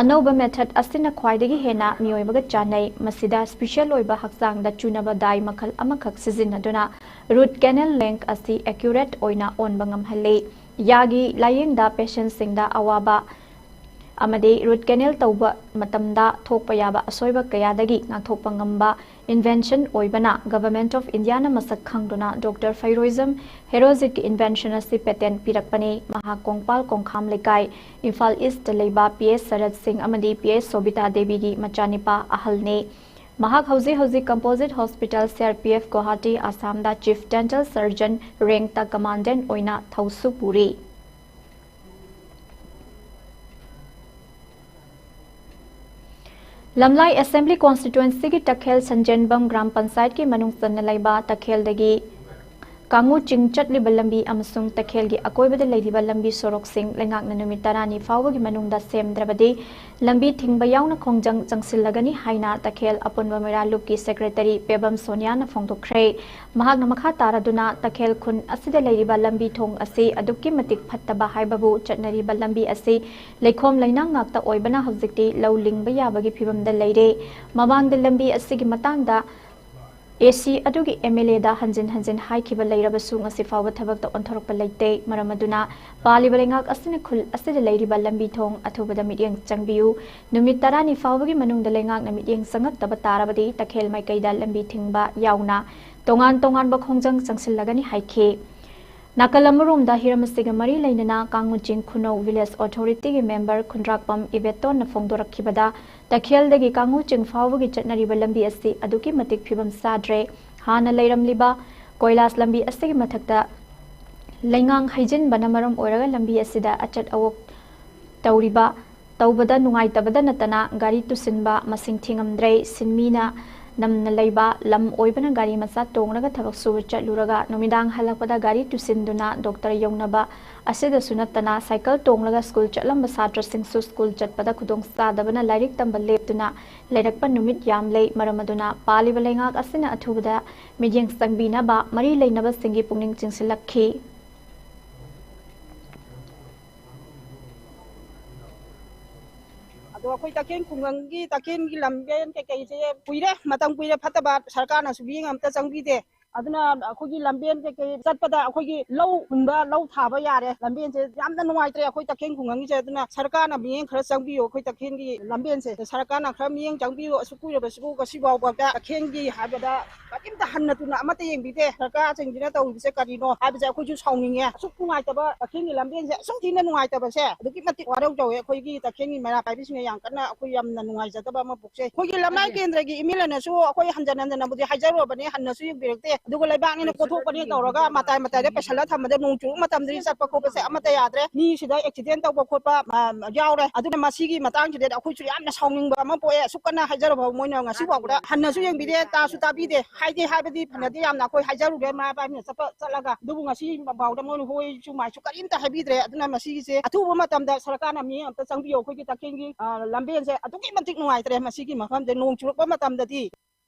ꯑꯅꯧꯕ ꯃꯦꯊꯗ ꯑꯁꯤꯅ ꯈ꯭ꯋꯥꯏꯗꯒꯤ ꯍꯦꯟꯅ ꯃꯤꯑꯣꯏꯕꯒ ꯆꯥꯟꯅꯩ꯫ ꯃꯁꯤꯗ ꯁ꯭ꯄꯤꯁꯦꯜ ꯑꯣꯏꯕ ꯍꯛꯆꯥꯡꯗ ꯆꯨꯅꯕ ꯗꯥꯏ ꯃꯈꯜ ꯑꯃꯈꯛ ꯁꯤꯖꯤꯟꯅꯗꯨꯅ ꯔꯨꯠ ꯀꯦꯅꯦꯜ ꯂꯦꯡ ꯑꯁꯤ ꯑꯦꯀ꯭ꯌꯨꯔꯦꯠ ꯑꯣꯏꯅ ꯑꯣꯟꯕ ꯉꯝꯍꯜꯂꯤ꯫ ꯌꯥꯒꯤ ꯂꯥꯌꯦꯡꯗ ꯄꯦꯁꯦꯟꯁꯤꯡꯗ ꯑꯋꯥꯕ ꯑꯃꯗꯤ ꯔꯨꯠ ꯀꯦꯅꯦꯜ ꯇꯧꯕ ꯃꯇꯝꯗ ꯊꯣꯛꯄ ꯌꯥꯕ ꯑꯁꯣꯏꯕ ꯀꯌꯥꯗꯒꯤ ꯉꯥꯛꯊꯣꯛꯄ ꯉꯝꯕ ꯏꯟꯚꯦꯟꯁꯟ ꯑꯣꯏꯕꯅ ꯒꯚꯔꯟꯃꯦꯟꯠ ꯑꯣꯐ ꯏꯟꯗꯤꯌꯥꯅ ꯃꯁꯛ ꯈꯪꯗꯨꯅ ꯗꯣꯛꯇꯔ ꯐꯩꯔꯣꯏꯖꯝ ꯍꯦꯔꯣꯖꯤꯠꯀꯤ ꯏꯟꯚꯦꯟꯁꯟ ꯑꯁꯤ ꯄꯦꯇꯦꯟ ꯄꯤꯔꯛꯄꯅꯤ꯫ ꯃꯍꯥꯛ ꯀꯣꯡꯄꯥꯜ ꯀꯣꯡꯈꯥꯝ ꯂꯩꯀꯥꯏ, ꯏꯝꯐꯥꯜ ꯏꯁ꯭ꯠꯇ ꯂꯩꯕ ꯄꯤ ꯑꯦꯁ ꯁꯔꯠ ꯁꯤꯡ ꯑꯃꯗꯤ ꯄꯤ ꯑꯦꯁ ꯁꯣꯕꯤꯇꯥ ꯗꯦꯕꯤꯒꯤ ꯃꯆꯥꯅꯤꯄꯥ ꯑꯍꯜꯅꯤ꯫ ꯃꯍꯥꯛ ꯍꯧꯖꯤꯛ ꯍꯧꯖꯤꯛ composite hospital, C R P F, Guwahati, ꯑꯁꯥꯝꯗ ꯆꯤꯐ ꯗꯦꯟꯇꯜ ꯁꯔꯖꯟ ꯔꯦꯡꯛꯇ ꯀꯃꯥꯟꯗꯦꯟꯠ ꯑꯣꯏꯅ ꯊꯧꯁꯨ ꯄꯨꯔꯤ꯫ ꯂꯝꯂꯥꯏ ꯑꯦꯁꯦꯝꯕ꯭ꯂꯤ ꯀꯣꯟꯁꯇꯤꯇ꯭ꯋꯦꯟꯁꯤꯒꯤ ꯇꯈꯦꯜ ꯁꯟꯖꯦꯟꯕꯝ ꯒ꯭ꯔꯥꯝ ꯄꯟꯆꯥꯌꯠꯀꯤ ꯃꯅꯨꯡ ꯆꯟꯅ ꯂꯩꯕ ꯇꯈꯦꯜꯗꯒꯤ ꯀꯥꯡꯉꯨ ꯆꯤꯡ ꯆꯠꯂꯤꯕ ꯂꯝꯕꯤ ꯑꯃꯁꯨꯡ ꯇꯈꯦꯜꯒꯤ ꯑꯀꯣꯏꯕꯗ ꯂꯩꯔꯤꯕ ꯂꯝꯕꯤ ꯁꯣꯔꯣꯛꯁꯤꯡ ꯂꯩꯉꯥꯛꯅ ꯅꯨꯃꯤꯠ ꯇꯔꯥꯅꯤ ꯐꯥꯎꯕꯒꯤ ꯃꯅꯨꯡꯗ ꯁꯦꯝꯗ꯭ꯔꯕꯗꯤ ꯂꯝꯕꯤ ꯊꯤꯡꯕ ꯌꯥꯎꯅ ꯈꯣꯡꯖꯪ ꯆꯪꯁꯤꯜꯂꯒꯅꯤ ꯍꯥꯏꯅ ꯇꯈꯦꯜ ꯑꯄꯨꯟꯕ ꯃꯩꯔꯥ ꯂꯨꯞꯀꯤ ꯁꯦꯀ꯭ꯔꯦꯇꯔꯤ ꯄꯦꯕꯝ ꯁꯣꯅꯤꯌꯥꯅ ꯐꯣꯡꯗꯣꯛꯈ꯭ꯔꯦ꯫ ꯃꯍꯥꯛꯅ ꯃꯈꯥ ꯇꯥꯔꯗꯨꯅ ꯇꯈꯦꯜ ꯈꯨꯟ ꯑꯁꯤꯗ ꯂꯩꯔꯤꯕ ꯂꯝꯕꯤ ꯊꯣꯡ ꯑꯁꯤ ꯑꯗꯨꯛꯀꯤ ꯃꯇꯤꯛ ꯐꯠꯇꯕ ꯍꯥꯏꯕꯕꯨ ꯆꯠꯅꯔꯤꯕ ꯂꯝꯕꯤ ꯑꯁꯤ ꯂꯩꯈꯣꯝ ꯂꯩꯅꯥꯡ ꯉꯥꯛꯇ ꯑꯣꯏꯕꯅ ꯍꯧꯖꯤꯛꯇꯤ ꯂꯧ ꯂꯤꯡꯕ ꯌꯥꯕꯒꯤ ꯐꯤꯕꯝꯗ ꯂꯩꯔꯦ꯫ ꯃꯃꯥꯡꯗ ꯂꯝꯕꯤ ꯑꯁꯤꯒꯤ ꯃꯇꯥꯡꯗ ꯑꯦ ꯁꯤ ꯑꯗꯨꯒꯤ ꯑꯦꯝ ꯑꯦꯜ ꯑꯦꯗ ꯍꯟꯖꯤꯟ ꯍꯟꯖꯤꯟ ꯍꯥꯏꯈꯤꯕ ꯂꯩꯔꯕꯁꯨ ꯉꯁꯤ ꯐꯥꯎꯕ ꯊꯕꯛꯇ ꯑꯣꯟꯊꯣꯔꯛꯄ ꯂꯩꯇꯦ꯫ ꯃꯔꯝ ꯑꯗꯨꯅ ꯄꯥꯜꯂꯤꯕ ꯂꯩꯉꯥꯛ ꯑꯁꯤꯅ ꯈꯨꯜ ꯑꯁꯤꯗ ꯂꯩꯔꯤꯕ ꯂꯝꯕꯤ ꯊꯣꯡ ꯑꯊꯨꯕꯗ ꯃꯤꯠꯌꯦꯡ ꯆꯪꯕꯤꯌꯨ꯫ ꯅꯨꯃꯤꯠ ꯇꯔꯥꯅꯤ ꯐꯥꯎꯕꯒꯤ ꯃꯅꯨꯡꯗ ꯂꯩꯉꯥꯛꯅ ꯃꯤꯠꯌꯦꯡ ꯆꯪꯉꯛꯇꯕ ꯇꯥꯔꯕꯗꯤ ꯇꯈꯦꯜ ꯃꯥꯏꯀꯩꯗ ꯂꯝꯕꯤ ꯊꯤꯡꯕ ꯌꯥꯎꯅ ꯇꯣꯉꯥꯟ ꯇꯣꯉꯥꯟꯕ ꯈꯣꯡꯖꯪ ꯆꯪꯁꯤꯜꯂꯒꯅꯤ ꯍꯥꯏꯈꯤ꯫ ꯅꯥꯀꯜ ꯑꯃꯔꯣꯝꯗ ꯍꯤꯔꯝ ꯑꯁꯤꯒ ꯃꯔꯤ ꯂꯩꯅꯅ ꯀꯥꯡꯉꯨ ꯆꯤꯡ ꯈꯨꯅꯧ ꯚꯤꯂꯦꯖ ꯑꯣꯊꯣꯔꯤꯇꯤꯒꯤ ꯃꯦꯝꯕꯔ ꯈꯨꯟꯗ꯭ꯔꯥꯛꯄꯝ ꯏꯕꯦꯇꯣꯟꯅ ꯐꯣꯡꯗꯣꯔꯛꯈꯤꯕꯗ ꯇꯈꯦꯜꯗꯒꯤ ꯀꯥꯡꯉꯨ ꯆꯤꯡ ꯐꯥꯎꯕꯒꯤ ꯆꯠꯅꯔꯤꯕ ꯂꯝꯕꯤ ꯑꯁꯤ ꯑꯗꯨꯛꯀꯤ ꯃꯇꯤꯛ ꯐꯤꯕꯝ ꯆꯥꯗ꯭ꯔꯦ꯫ ꯍꯥꯟꯅ ꯂꯩꯔꯝꯂꯤꯕ ꯀꯣꯏꯂꯥꯁ ꯂꯝꯕꯤ ꯑꯁꯤꯒꯤ ꯃꯊꯛꯇ ꯂꯩꯉꯥꯡ ꯍꯩꯖꯤꯟꯕꯅ ꯃꯔꯝ ꯑꯣꯏꯔꯒ ꯂꯝꯕꯤ ꯑꯁꯤꯗ ꯑꯆꯠ ꯑꯋꯣꯛ ꯇꯧꯔꯤꯕ, ꯇꯧꯕꯗ ꯅꯨꯡꯉꯥꯏꯇꯕꯗ ꯅꯠꯇꯅ ꯒꯥꯔꯤ ꯇꯨꯁꯤꯟꯕ ꯃꯁꯤꯡ ꯊꯤꯉꯝꯗ꯭ꯔꯦ꯫ ꯁꯤꯟꯃꯤꯅ ꯅꯝꯅ ꯂꯩꯕ ꯂꯝ ꯑꯣꯏꯕꯅ ꯒꯥꯔꯤ ꯃꯆꯥ ꯇꯣꯡꯂꯒ ꯊꯕꯛ ꯁꯨꯕ ꯆꯠꯂꯨꯔꯒ ꯅꯨꯃꯤꯗꯥꯡ ꯍꯜꯂꯛꯄꯗ ꯒꯥꯔꯤ ꯇꯨꯁꯤꯟꯗꯨꯅ ꯗꯣꯛꯇꯔ ꯌꯧꯅꯕ ꯑꯁꯤꯗꯁꯨ ꯅꯠꯇꯅ ꯁꯥꯏꯀꯜ ꯇꯣꯡꯂꯒ ꯁ꯭ꯀꯨꯜ ꯆꯠꯂꯝꯕ ꯁꯥꯇ꯭ꯔꯁꯤꯡꯁꯨ ꯁ꯭ꯀꯨꯜ ꯆꯠꯄꯗ ꯈꯨꯗꯣꯡꯆꯥꯗꯕꯅ ꯂꯥꯏꯔꯤꯛ ꯇꯝꯕ ꯂꯦꯞꯇꯨꯅ ꯂꯩꯔꯛꯄ ꯅꯨꯃꯤꯠ ꯌꯥꯝ ꯂꯩ꯫ ꯃꯔꯝ ꯑꯗꯨꯅ ꯄꯥꯜꯂꯤꯕ ꯂꯩꯉꯥꯛ ꯑꯁꯤꯅ ꯑꯊꯨꯕꯗ ꯃꯤꯠꯌꯦꯡ ꯆꯪꯕꯤꯅꯕ ꯃꯔꯤ ꯂꯩꯅꯕꯁꯤꯡꯒꯤ ꯄꯨꯛꯅꯤꯡ ꯆꯤꯡꯁꯤꯜꯂꯛꯈꯤ꯫ ꯑꯗꯣ ꯑꯩꯈꯣꯏ ꯇꯈꯦꯟ ꯈꯨꯡꯒꯪꯒꯤ ꯇꯈꯦꯟꯒꯤ ꯂꯝꯕꯦꯟ ꯀꯩꯀꯩꯁꯦ ꯀꯨꯏꯔꯦ, ꯃꯇꯝ ꯀꯨꯏꯔꯦ ꯐꯠꯇꯕ, ꯁꯔꯀꯥꯔꯅꯁꯨ ꯃꯤꯠꯌꯦꯡ ꯑꯝꯇ ꯆꯪꯕꯤꯗꯦ꯫ ꯑꯗꯨꯅ ꯑꯩꯈꯣꯏꯒꯤ ꯂꯝꯕꯦꯟ ꯀꯩꯀꯩ ꯆꯠꯄꯗ ꯑꯩꯈꯣꯏꯒꯤ ꯂꯧ ꯍꯨꯟꯕ, ꯂꯧ ꯊꯥꯕ ꯌꯥꯔꯦ, ꯂꯝꯕꯦꯟꯁꯦ ꯌꯥꯝꯅ ꯅꯨꯡꯉꯥꯏꯇ꯭ꯔꯦ ꯑꯩꯈꯣꯏ ꯇꯈꯦꯟ ꯈꯨꯡꯒꯪꯒꯤꯁꯦ꯫ ꯑꯗꯨꯅ ꯁꯔꯀꯥꯔꯅ ꯃꯤꯠꯌꯦꯡ ꯈꯔ ꯆꯪꯕꯤꯌꯨ, ꯑꯩꯈꯣꯏ ꯇꯈꯦꯟꯒꯤ ꯂꯝꯕꯦꯟꯁꯦ ꯁꯔꯀꯥꯔꯅ ꯈꯔ ꯃꯤꯠꯌꯦꯡ ꯆꯪꯕꯤꯌꯨ꯫ ꯑꯁꯨꯛ ꯀꯨꯏꯔꯕꯁꯤꯕꯨ ꯉꯁꯤ ꯐꯥꯎꯕꯗ ꯇꯈꯦꯟꯒꯤ ꯍꯥꯏꯕꯗ ꯀꯔꯤꯝꯇ ꯍꯟꯅ ꯇꯨꯅ ꯑꯃꯠꯇ ꯌꯦꯡꯕꯤꯗꯦ꯫ ꯁꯔꯀꯥꯔꯁꯤꯡꯁꯤꯅ ꯇꯧꯔꯤꯕꯁꯦ ꯀꯔꯤꯅꯣ ꯍꯥꯏꯕꯁꯦ ꯑꯩꯈꯣꯏꯁꯨ ꯁꯥꯎꯅꯤꯡꯉꯦ꯫ ꯑꯁꯨꯛ ꯅꯨꯡꯉꯥꯏꯇꯕ ꯇꯈꯦꯟꯒꯤ ꯂꯝꯕꯦꯟꯁꯦ, ꯑꯁꯨꯛ ꯊꯤꯅ ꯅꯨꯡꯉꯥꯏꯇꯕꯁꯦ ꯑꯗꯨꯛꯀꯤ ꯃꯇꯤꯛ ꯋꯥꯔꯧ ꯇꯧꯋꯦ꯫ ꯑꯩꯈꯣꯏꯒꯤ ꯇꯈꯦꯟꯒꯤ ꯃꯩꯔꯥ ꯄꯥꯏꯕꯤꯁꯤꯡꯅ ꯌꯥꯝ ꯀꯟꯅ ꯑꯩꯈꯣꯏ ꯌꯥꯝꯅ ꯅꯨꯡꯉꯥꯏꯖꯗꯕ ꯑꯃ ꯄꯣꯛꯆꯩ꯫ ꯑꯩꯈꯣꯏꯒꯤ ꯂꯝꯂꯥꯏ ꯀꯦꯟꯗ꯭ꯔꯒꯤ MLAꯅꯁꯨ ꯑꯩꯈꯣꯏ ꯍꯟꯖꯟ ꯍꯟꯖꯟꯅꯕꯨꯗꯤ ꯍꯥꯏꯖꯔꯨꯔꯕꯅꯤ, ꯍꯟꯅꯁꯨ ꯌꯦꯡꯕꯤꯔꯛꯇꯦ꯫ ꯑꯗꯨꯒ ꯂꯩꯕꯥꯛꯅꯤꯅ ꯀꯣꯊꯣꯛꯄꯅꯦ ꯇꯧꯔꯒ ꯃꯇꯥꯏ ꯃꯇꯥꯏꯗ ꯄꯩꯁꯜꯂ ꯊꯝꯕꯗ ꯅꯣꯡ ꯆꯨꯔꯛꯄ ꯃꯇꯝꯗꯗꯤ ꯆꯠꯄ ꯈꯣꯠꯄꯁꯦ ꯑꯃꯠꯇ ꯌꯥꯗ꯭ꯔꯦ꯫ ꯃꯤꯁꯤꯗ accident ꯇꯧꯕ ꯈꯣꯠꯄ, ꯑ, ꯌꯥꯎꯔꯦ꯫ ꯑꯗꯨꯅ ꯃꯁꯤꯒꯤ ꯃꯇꯥꯡꯁꯤꯗꯗꯤ ꯑꯩꯈꯣꯏꯁꯨ ꯌꯥꯝꯅ ꯁꯥꯎꯅꯤꯡꯕ ꯑꯃ ꯄꯣꯛꯑꯦ꯫ ꯑꯁꯨꯛ ꯀꯟꯅ ꯍꯥꯏꯖꯔꯕ ꯃꯣꯏꯅ ꯉꯁꯤ ꯐꯥꯎꯕꯗ ꯍꯟꯅꯁꯨ ꯌꯦꯡꯕꯤꯗꯦ, ꯇꯥꯁꯨ ꯇꯥꯕꯤꯗꯦ꯫ ꯍꯥꯏꯗꯤ ꯍꯥꯏꯕꯗꯤ ꯐꯅꯗꯤ ꯌꯥꯝꯅ ꯑꯩꯈꯣꯏ ꯍꯥꯏꯖꯔꯨꯔꯦ ꯃꯩꯔꯥ ꯄꯥꯏꯕꯤꯅ ꯆꯠꯄ ꯆꯠꯂꯒ, ꯑꯗꯨꯕꯨ ꯉꯁꯤ ꯐꯥꯎꯗ ꯃꯣꯏꯅ ꯍꯣꯏꯁꯨ ꯃꯥꯏꯁꯨ ꯀꯔꯤꯝꯇ ꯍꯥꯏꯕꯤꯗ꯭ꯔꯦ꯫ ꯑꯗꯨꯅ ꯃꯁꯤꯒꯤꯁꯦ ꯑꯊꯨꯕ ꯃꯇꯝꯗ ꯁꯔꯀꯥꯔꯅ ꯃꯤꯠꯌꯦꯡ ꯑꯝꯇ ꯆꯪꯕꯤꯌꯣ꯫ ꯑꯩꯈꯣꯏꯒꯤ ꯇꯈꯦꯟꯒꯤ, ꯑ, ꯂꯝꯕꯦꯟꯁꯦ ꯑꯗꯨꯛꯀꯤ ꯃꯇꯤꯛ ꯅꯨꯡꯉꯥꯏꯇ꯭ꯔꯦ꯫ ꯃꯁꯤꯒꯤ ꯃꯐꯝꯁꯦ ꯅꯣꯡ ꯆꯨꯔꯛꯄ ꯃꯇꯝꯗꯗꯤ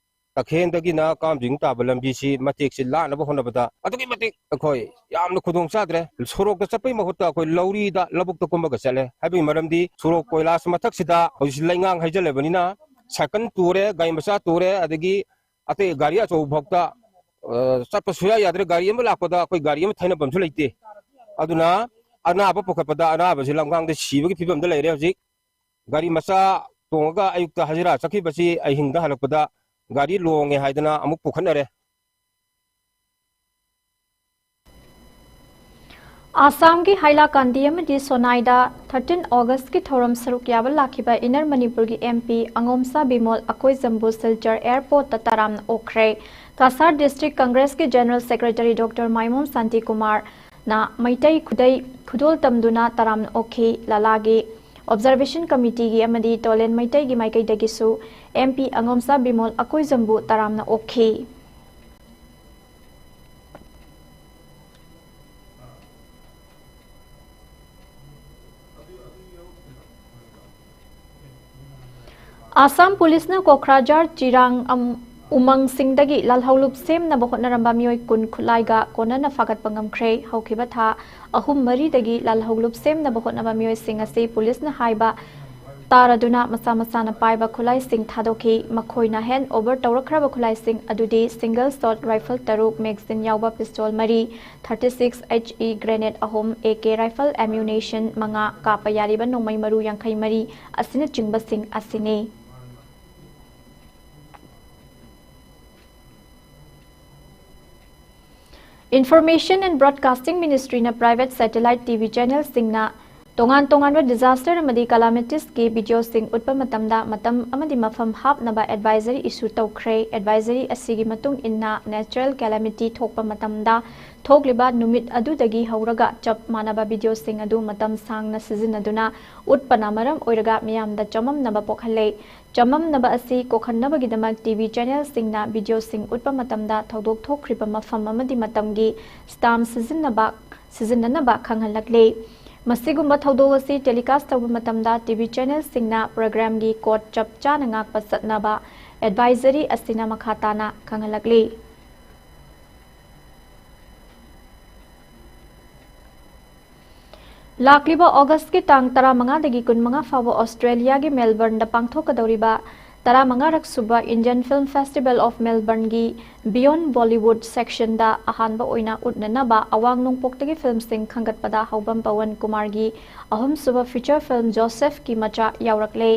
ꯇꯈꯦꯟꯗꯒꯤꯅ ꯀꯥꯝꯖꯤꯡ ꯇꯥꯕ ꯂꯝꯕꯤꯁꯤ ꯃꯇꯦꯛꯁꯤ ꯂꯥꯟꯅꯕ ꯍꯣꯠꯅꯕꯗ ꯑꯗꯨꯛꯀꯤ ꯃꯇꯤꯛ ꯑꯩꯈꯣꯏ ꯌꯥꯝꯅ ꯈꯨꯗꯣꯡ ꯆꯥꯗ꯭ꯔꯦ꯫ ꯁꯣꯔꯣꯛꯇ ꯆꯠꯄꯩ ꯃꯍꯨꯠꯇ ꯑꯩꯈꯣꯏ ꯂꯧꯔꯤꯗ, ꯂꯧꯕꯨꯛꯇ ꯀꯨꯝꯃꯒ ꯆꯠꯂꯦ꯫ ꯍꯥꯏꯕꯒꯤ ꯃꯔꯝꯗꯤ ꯁꯣꯔꯣꯛ ꯀꯣꯏꯂꯥꯁ ꯃꯊꯛꯁꯤꯗ ꯍꯧꯖꯤꯛ ꯂꯩꯉꯥꯡ ꯍꯩꯖꯤꯜꯂꯕꯅꯤꯅ ꯁꯥꯏꯀꯜ ꯇꯨꯔꯦ, ꯒꯥꯔꯤ ꯃꯆꯥ ꯇꯨꯔꯦ, ꯑꯗꯒꯤ ꯑꯇꯩ ꯒꯥꯔꯤ ꯑꯆꯧꯕ ꯐꯥꯎꯗ, ꯑ, ꯆꯠꯄ ꯁꯨꯌꯥ ꯌꯥꯗ꯭ꯔꯦ꯫ ꯒꯥꯔꯤ ꯑꯃ ꯂꯥꯛꯄꯗ ꯑꯩꯈꯣꯏ ꯒꯥꯔꯤ ꯑꯃ ꯊꯩꯅꯐꯝꯁꯨ ꯂꯩꯇꯦ꯫ ꯑꯗꯨꯅ ꯑꯅꯥꯕ ꯄꯨꯈꯠꯄꯗ ꯑꯅꯥꯕꯁꯤ ꯂꯝꯈꯥꯡꯗ ꯁꯤꯕꯒꯤ ꯐꯤꯕꯝꯗ ꯂꯩꯔꯦ ꯍꯧꯖꯤꯛ꯫ ꯒꯥꯔꯤ ꯃꯆꯥ ꯇꯣꯡꯉꯒ ꯑꯌꯨꯛꯇ ꯍꯖꯤꯔꯥ ꯆꯠꯈꯤꯕꯁꯤ ꯑꯍꯤꯡꯗ ꯍꯜꯂꯛꯄꯗ ꯒꯥꯔꯤ ꯂꯣꯡꯉꯦ ꯍꯥꯏꯗꯅ ꯑꯃꯨꯛ ꯄꯨꯈꯠꯅꯔꯦ꯫ ꯑꯁꯥꯝꯒꯤ ꯍꯥꯏꯂꯥꯀꯥꯟꯗꯤ ꯑꯃꯗꯤ ꯁꯣꯅꯥꯏꯗ thirteen Augustꯀꯤ ꯊꯧꯔꯝ ꯁꯔꯨꯛ ꯌꯥꯕ ꯂꯥꯛꯈꯤꯕ Inner Manipurꯒꯤ MP ꯑꯉꯣꯝꯆꯥ ꯕꯤꯃꯣꯜ ꯑꯀꯣꯏꯖꯝꯕꯨ ꯁꯤꯜꯆꯔ airportꯇ ꯇꯔꯥꯝꯅ ꯑꯣꯛꯈ꯭ꯔꯦ꯫ ꯀꯁꯥꯔ ꯗꯤꯁꯇ꯭ꯔꯤꯛ ꯀꯪꯒ꯭ꯔꯦꯁꯀꯤ ꯖꯦꯅꯔꯦꯜ ꯁꯦꯀ꯭ꯔꯦꯇꯔꯤ ꯗꯣꯛꯇꯔ ꯃꯥꯏꯃꯣꯝ ꯁꯥꯟꯇꯤꯀꯨꯃꯥꯔꯅ ꯃꯩꯇꯩ ꯈꯨꯗꯩ ꯈꯨꯗꯣꯜ ꯇꯝꯗꯨꯅ ꯇꯔꯥꯝꯅ ꯑꯣꯛꯈꯤ꯫ ꯂꯥꯂꯥꯒꯤ ꯑꯣꯕꯖꯔꯕꯦꯁꯟ ꯀꯃꯤꯇꯤꯒꯤ ꯑꯃꯗꯤ ꯇꯣꯂꯦꯟ ꯃꯩꯇꯩꯒꯤ ꯃꯥꯏꯀꯩꯗꯒꯤꯁꯨ ꯑꯦꯝ ꯄꯤ ꯑꯉꯣꯝꯆꯥ ꯕꯤꯃꯣꯜ ꯑꯀꯣꯏꯖꯝꯕꯨ ꯇꯔꯥꯝꯅ ꯑꯣꯛꯈꯤ꯫ ꯑꯁꯥꯝ ꯄꯨꯂꯤꯁꯅ ꯀꯣꯀ꯭ꯔꯥꯖꯥꯔ, ꯆꯤꯔꯥꯡ, ꯑꯝ-, ꯎꯃꯪꯁꯤꯡꯗꯒꯤ ꯂꯥꯜꯍꯧꯂꯨꯞ ꯁꯦꯝꯅꯕ ꯍꯣꯠꯅꯔꯝꯕ ꯃꯤꯑꯣꯏ ꯀꯨꯟ ꯈꯨꯠꯂꯥꯏꯒ ꯀꯣꯟꯅꯅ ꯐꯥꯒꯠꯄ ꯉꯝꯈ꯭ꯔꯦ꯫ ꯍꯧꯈꯤꯕ ꯊꯥ ꯑꯍꯨꯝ ꯃꯔꯤꯗꯒꯤ ꯂꯥꯜꯍꯧꯂꯨꯞ ꯁꯦꯝꯅꯕ ꯍꯣꯠꯅꯕ ꯃꯤꯑꯣꯏꯁꯤꯡ ꯑꯁꯤ ꯄꯨꯂꯤꯁꯅ ꯍꯥꯏꯕ ꯇꯥꯔꯗꯨꯅ ꯃꯁꯥ ꯃꯁꯥꯅ ꯄꯥꯏꯕ ꯈꯨꯠꯂꯥꯏꯁꯤꯡ ꯊꯥꯗꯣꯛꯈꯤ꯫ ꯃꯈꯣꯏꯅ ꯍꯦꯟ ꯑꯣꯚꯔ ꯇꯧꯔꯛꯈ꯭ꯔꯕ ꯈꯨꯠꯂꯥꯏꯁꯤꯡ ꯑꯗꯨꯗꯤ ꯁꯤꯡꯒꯜ ꯁꯣꯠ ꯔꯥꯏꯐꯜ ꯇꯔꯨꯛ, ꯃꯦꯒꯥꯖꯤꯟ ꯌꯥꯎꯕ ꯄꯤꯁꯇꯣꯜ ꯃꯔꯤ, thirty six H E grenade ꯑꯍꯨꯝ, ꯑꯦ ꯀꯦ ꯔꯥꯏꯐꯜ ꯑꯦꯃ꯭ꯌꯨꯅꯦꯁꯟ ꯃꯉꯥ, ꯀꯥꯞꯄ ꯌꯥꯔꯤꯕ ꯅꯣꯡꯃꯩ ꯃꯔꯨ ꯌꯥꯡꯈꯩ ꯃꯔꯤ ꯑꯁꯤꯅꯆꯤꯡꯕꯁꯤꯡ ꯑꯁꯤꯅꯤ꯫ Information and Broadcasting Ministryꯅ private satellite T V channelꯁꯤꯡꯅ ꯇꯣꯉꯥꯟ ꯇꯣꯉꯥꯟꯕ disaster ꯑꯃꯗꯤ calamitiesꯀꯤ videoꯁꯤꯡ ꯎꯠꯄ ꯃꯇꯝꯗ ꯃꯇꯝ ꯑꯃꯗꯤ ꯃꯐꯝ ꯍꯥꯞꯅꯕ advisory issue ꯇꯧꯈ꯭ꯔꯦ꯫ Advisory ꯑꯁꯤꯒꯤ ꯃꯇꯨꯡ ꯏꯟꯅ natural calamity ꯊꯣꯛꯄ ꯃꯇꯝꯗ ꯊꯣꯛꯂꯤꯕ ꯅꯨꯃꯤꯠ ꯑꯗꯨꯗꯒꯤ ꯍꯧꯔꯒ ꯆꯞ ꯃꯥꯟꯅꯕ videoꯁꯤꯡ ꯑꯗꯨ ꯃꯇꯝ ꯁꯥꯡꯅ ꯁꯤꯖꯤꯟꯅꯗꯨꯅ ꯎꯠꯄꯅ ꯃꯔꯝ ꯑꯣꯏꯔꯒ ꯃꯤꯌꯥꯝꯗ ꯆꯃꯝꯅꯕ ꯄꯣꯛꯍꯜꯂꯦ꯫ ꯆꯃꯝꯅꯕ ꯑꯁꯤ ꯀꯣꯛꯍꯟꯅꯕꯒꯤꯗꯃꯛ T V channelꯁꯤꯡꯅ videoꯁꯤꯡ ꯎꯠꯄ ꯃꯇꯝꯗ ꯊꯧꯗꯣꯛ ꯊꯣꯛꯈ꯭ꯔꯤꯕ ꯃꯐꯝ ꯑꯃꯗꯤ ꯃꯇꯝꯒꯤ stamp ꯁꯤꯖꯤꯟꯅꯕ, ꯁꯤꯖꯤꯟꯅꯅꯕ ꯈꯪꯍꯜꯂꯛꯂꯤ꯫ ꯃꯁꯤꯒꯨꯝꯕ ꯊꯧꯗꯣꯛ ꯑꯁꯤ telecast ꯇꯧꯕ ꯃꯇꯝꯗ T V channelꯁꯤꯡꯅ programꯒꯤ code ꯆꯞ ꯆꯥꯅ ꯉꯥꯛꯄ ꯆꯠꯅꯕ advisory ꯑꯁꯤꯅ ꯃꯈꯥ ꯇꯥꯅ ꯈꯪꯍꯜꯂꯛꯂꯤ꯫ ꯂꯥꯛꯂꯤꯕ ꯑꯣꯒꯁꯀꯤ ꯇꯥꯡ ꯇꯔꯥꯃꯉꯥꯗꯒꯤ ꯀꯨꯟꯃꯉꯥ ꯐꯥꯎꯕ ꯑꯣꯁꯇ꯭ꯔꯦꯂꯤꯌꯥꯒꯤ ꯃꯦꯜꯕꯔꯟꯗ ꯄꯥꯡꯊꯣꯛꯀꯗꯧꯔꯤꯕ ꯇꯔꯥꯃꯉꯥꯔꯛ ꯁꯨꯕ Indian Film Festival of Melbourneꯒꯤ Beyond Bollywood sectionꯗ ꯑꯍꯥꯟꯕ ꯑꯣꯏꯅ ꯎꯠꯅꯅꯕ ꯑꯋꯥꯡ ꯅꯣꯡꯄꯣꯛꯇꯒꯤ filmꯁꯤꯡ ꯈꯟꯒꯠꯄꯗ ꯍꯧꯕꯝ ꯄꯋꯟ ꯀꯨꯃꯥꯔꯒꯤ ꯑꯍꯨꯝꯁꯨꯕ feature film Josephꯀꯤ ꯃꯆꯥ ꯌꯥꯎꯔꯛꯂꯦ꯫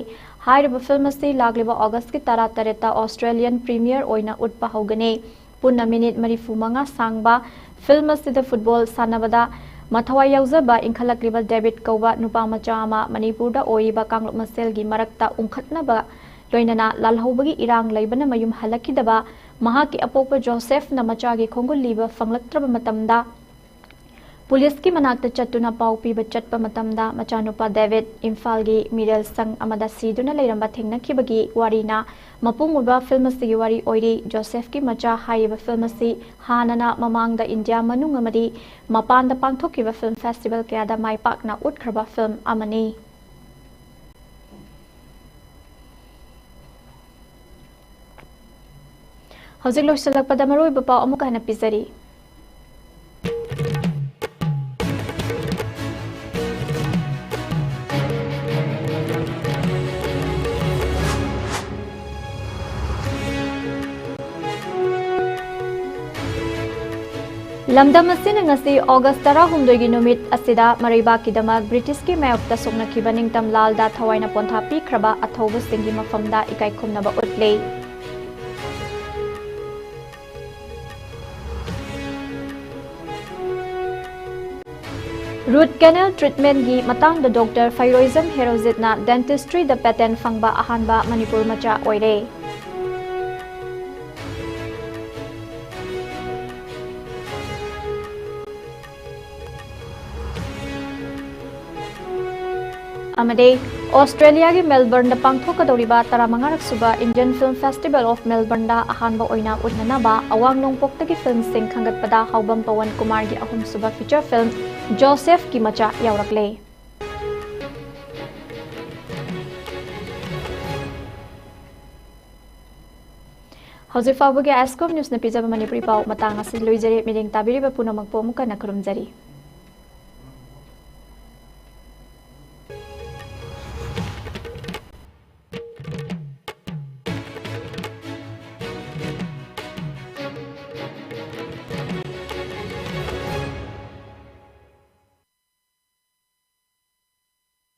ꯍꯥꯏꯔꯤꯕ film ꯑꯁꯤ ꯂꯥꯛꯂꯤꯕ ꯑꯣꯒꯁꯀꯤ ꯇꯔꯥꯇꯔꯦꯠꯇ Australian premiere ꯑꯣꯏꯅ ꯎꯠꯄ ꯍꯧꯒꯅꯤ꯫ ꯄꯨꯟꯅ minute ꯃꯔꯤꯐꯨ ꯃꯉꯥ ꯁꯥꯡꯕ film ꯑꯁꯤꯗ football ꯁꯥꯟꯅꯕꯗ ꯃꯊꯋꯥꯏ ꯌꯥꯎꯖꯕ ꯏꯟꯈꯠꯂꯛꯂꯤꯕ ꯗꯦꯕꯤꯠ ꯀꯧꯕ ꯅꯨꯄꯥ ꯃꯆꯥ ꯑꯃ ꯃꯅꯤꯄꯨꯔꯗ ꯑꯣꯏꯔꯤꯕ ꯀꯥꯡꯂꯨꯞ ꯃꯁꯦꯜꯒꯤ ꯃꯔꯛꯇ ꯎꯪꯈꯠꯅꯕ ꯂꯣꯏꯅꯅ ꯂꯥꯜꯍꯧꯕꯒꯤ ꯏꯔꯥꯡ ꯂꯩꯕꯅ ꯃꯌꯨꯝ ꯍꯜꯂꯛꯈꯤꯗꯕ ꯃꯍꯥꯛꯀꯤ ꯑꯄꯣꯛꯄ ꯖꯣꯁꯦꯐꯅ ꯃꯆꯥꯒꯤ ꯈꯣꯡꯒꯨꯜ ꯂꯤꯕ ꯐꯪꯂꯛꯇ꯭ꯔꯕ ꯃꯇꯝꯗ ꯄꯨꯂꯤꯁꯀꯤ ꯃꯅꯥꯛꯇ ꯆꯠꯇꯨꯅ ꯄꯥꯎ ꯄꯤꯕ ꯆꯠꯄ ꯃꯇꯝꯗ ꯃꯆꯥꯅꯨꯄꯥ ꯗꯦꯕꯤꯠ ꯏꯝꯐꯥꯜꯒꯤ ꯃꯤꯔꯦꯜ ꯁꯪ ꯑꯃꯗ ꯁꯤꯗꯨꯅ ꯂꯩꯔꯝꯕ ꯊꯦꯡꯅꯈꯤꯕꯒꯤ ꯋꯥꯔꯤꯅ ꯃꯄꯨꯡ ꯑꯣꯏꯕ ꯐꯤꯜꯝ ꯑꯁꯤꯒꯤ ꯋꯥꯔꯤ ꯑꯣꯏꯔꯤ꯫ ꯖꯣꯁꯦꯐꯀꯤ ꯃꯆꯥ ꯍꯥꯏꯔꯤꯕ ꯐꯤꯜꯝ ꯑꯁꯤ ꯍꯥꯟꯅꯅ ꯃꯃꯥꯡꯗ ꯏꯟꯗꯤꯌꯥ ꯃꯅꯨꯡ ꯑꯃꯗꯤ ꯃꯄꯥꯟꯗ ꯄꯥꯡꯊꯣꯛꯈꯤꯕ ꯐꯤꯜꯝ ꯐꯦꯁꯇꯤꯚꯦꯜ ꯀꯌꯥꯗ ꯃꯥꯏ ꯄꯥꯛꯅ ꯎꯠꯈ꯭ꯔꯕ ꯐꯤꯜꯝ ꯑꯃꯅꯤ꯫ ꯍꯧꯖꯤꯛ ꯂꯣꯏꯁꯤꯜꯂꯛꯄꯗ ꯃꯔꯨꯑꯣꯏꯕ ꯄꯥꯎ ꯑꯃꯨꯛ ꯍꯟꯅ ꯄꯤꯖꯔꯤ꯫ ꯂꯝꯗꯝ ꯑꯁꯤꯅ ꯉꯁꯤ ꯑꯣꯒꯁ ꯇꯔꯥꯍꯨꯝꯗꯣꯏꯒꯤ ꯅꯨꯃꯤꯠ ꯑꯁꯤꯗ ꯃꯔꯩꯕꯥꯛꯀꯤꯗꯃꯛ ꯕ꯭ꯔꯤꯇꯤꯁꯀꯤ ꯃꯥꯌꯣꯛꯇ ꯁꯣꯛꯅꯈꯤꯕ ꯅꯤꯡꯇꯝ ꯂꯥꯜꯗ ꯊꯋꯥꯏꯅ ꯄꯣꯟꯊꯥ ꯄꯤꯈ꯭ꯔꯕ ꯑꯊꯧꯕꯁꯤꯡꯒꯤ ꯃꯐꯝꯗ ꯏꯀꯥꯏ ꯈꯨꯝꯅꯕ ꯎꯠꯂꯤ꯫ ꯔꯨꯠ ꯀꯦꯅꯦꯜ ꯇ꯭ꯔꯤꯠꯃꯦꯟꯒꯤ ꯃꯇꯥꯡꯗ ꯗꯣꯛꯇꯔ ꯐꯩꯔꯣꯏꯖꯝ ꯍꯦꯔꯣꯖꯤꯠꯅ ꯗꯦꯟꯇꯤꯁꯇ꯭ꯔꯤꯗ ꯄꯦꯇꯦꯟ ꯐꯪꯕ ꯑꯍꯥꯟꯕ ꯃꯅꯤꯄꯨꯔ ꯃꯆꯥ ꯑꯣꯏꯔꯦ꯫ ꯑꯃꯗꯤ ꯑꯣꯁꯇ꯭ꯔꯦꯂꯤꯌꯥꯒꯤ ꯃꯦꯜꯕꯔꯟꯗ ꯄꯥꯡꯊꯣꯛꯀꯗꯧꯔꯤꯕ ꯇꯔꯥꯃꯉꯥꯔꯛ ꯁꯨꯕ Indian Film Festival of Melbourneꯗ ꯑꯍꯥꯟꯕ ꯑꯣꯏꯅ ꯎꯠꯅꯅꯕ ꯑꯋꯥꯡ ꯅꯣꯡꯄꯣꯛꯇꯒꯤ ꯐꯤꯜꯝꯁꯤꯡ ꯈꯟꯒꯠꯄꯗ ꯍꯥꯎꯕꯝ ꯄꯋꯟ ꯀꯨꯃꯥꯔꯒꯤ ꯑꯍꯨꯝꯁꯨꯕ ꯐꯤꯆꯔ ꯐꯤꯜꯝ ꯖꯣꯁꯦꯐꯀꯤ ꯃꯆꯥ ꯌꯥꯎꯔꯛꯂꯦ꯫ ꯍꯧꯖꯤꯛ ꯐꯥꯎꯕꯒꯤ ꯑꯥꯏꯁꯀꯣꯞ ꯅ꯭ꯌꯨꯁꯅ ꯄꯤꯖꯕ ꯃꯅꯤꯄꯨꯔꯤ ꯄꯥꯎ ꯃꯇꯥꯡ ꯑꯁꯤ ꯂꯣꯏꯖꯔꯦ꯫ ꯃꯤꯠꯌꯦꯡ ꯇꯥꯕꯤꯔꯤꯕ ꯄꯨꯝꯅꯃꯛꯄꯨ ꯑꯃꯨꯛ ꯍꯟꯅ ꯈꯨꯔꯨꯝꯖꯔꯤ꯫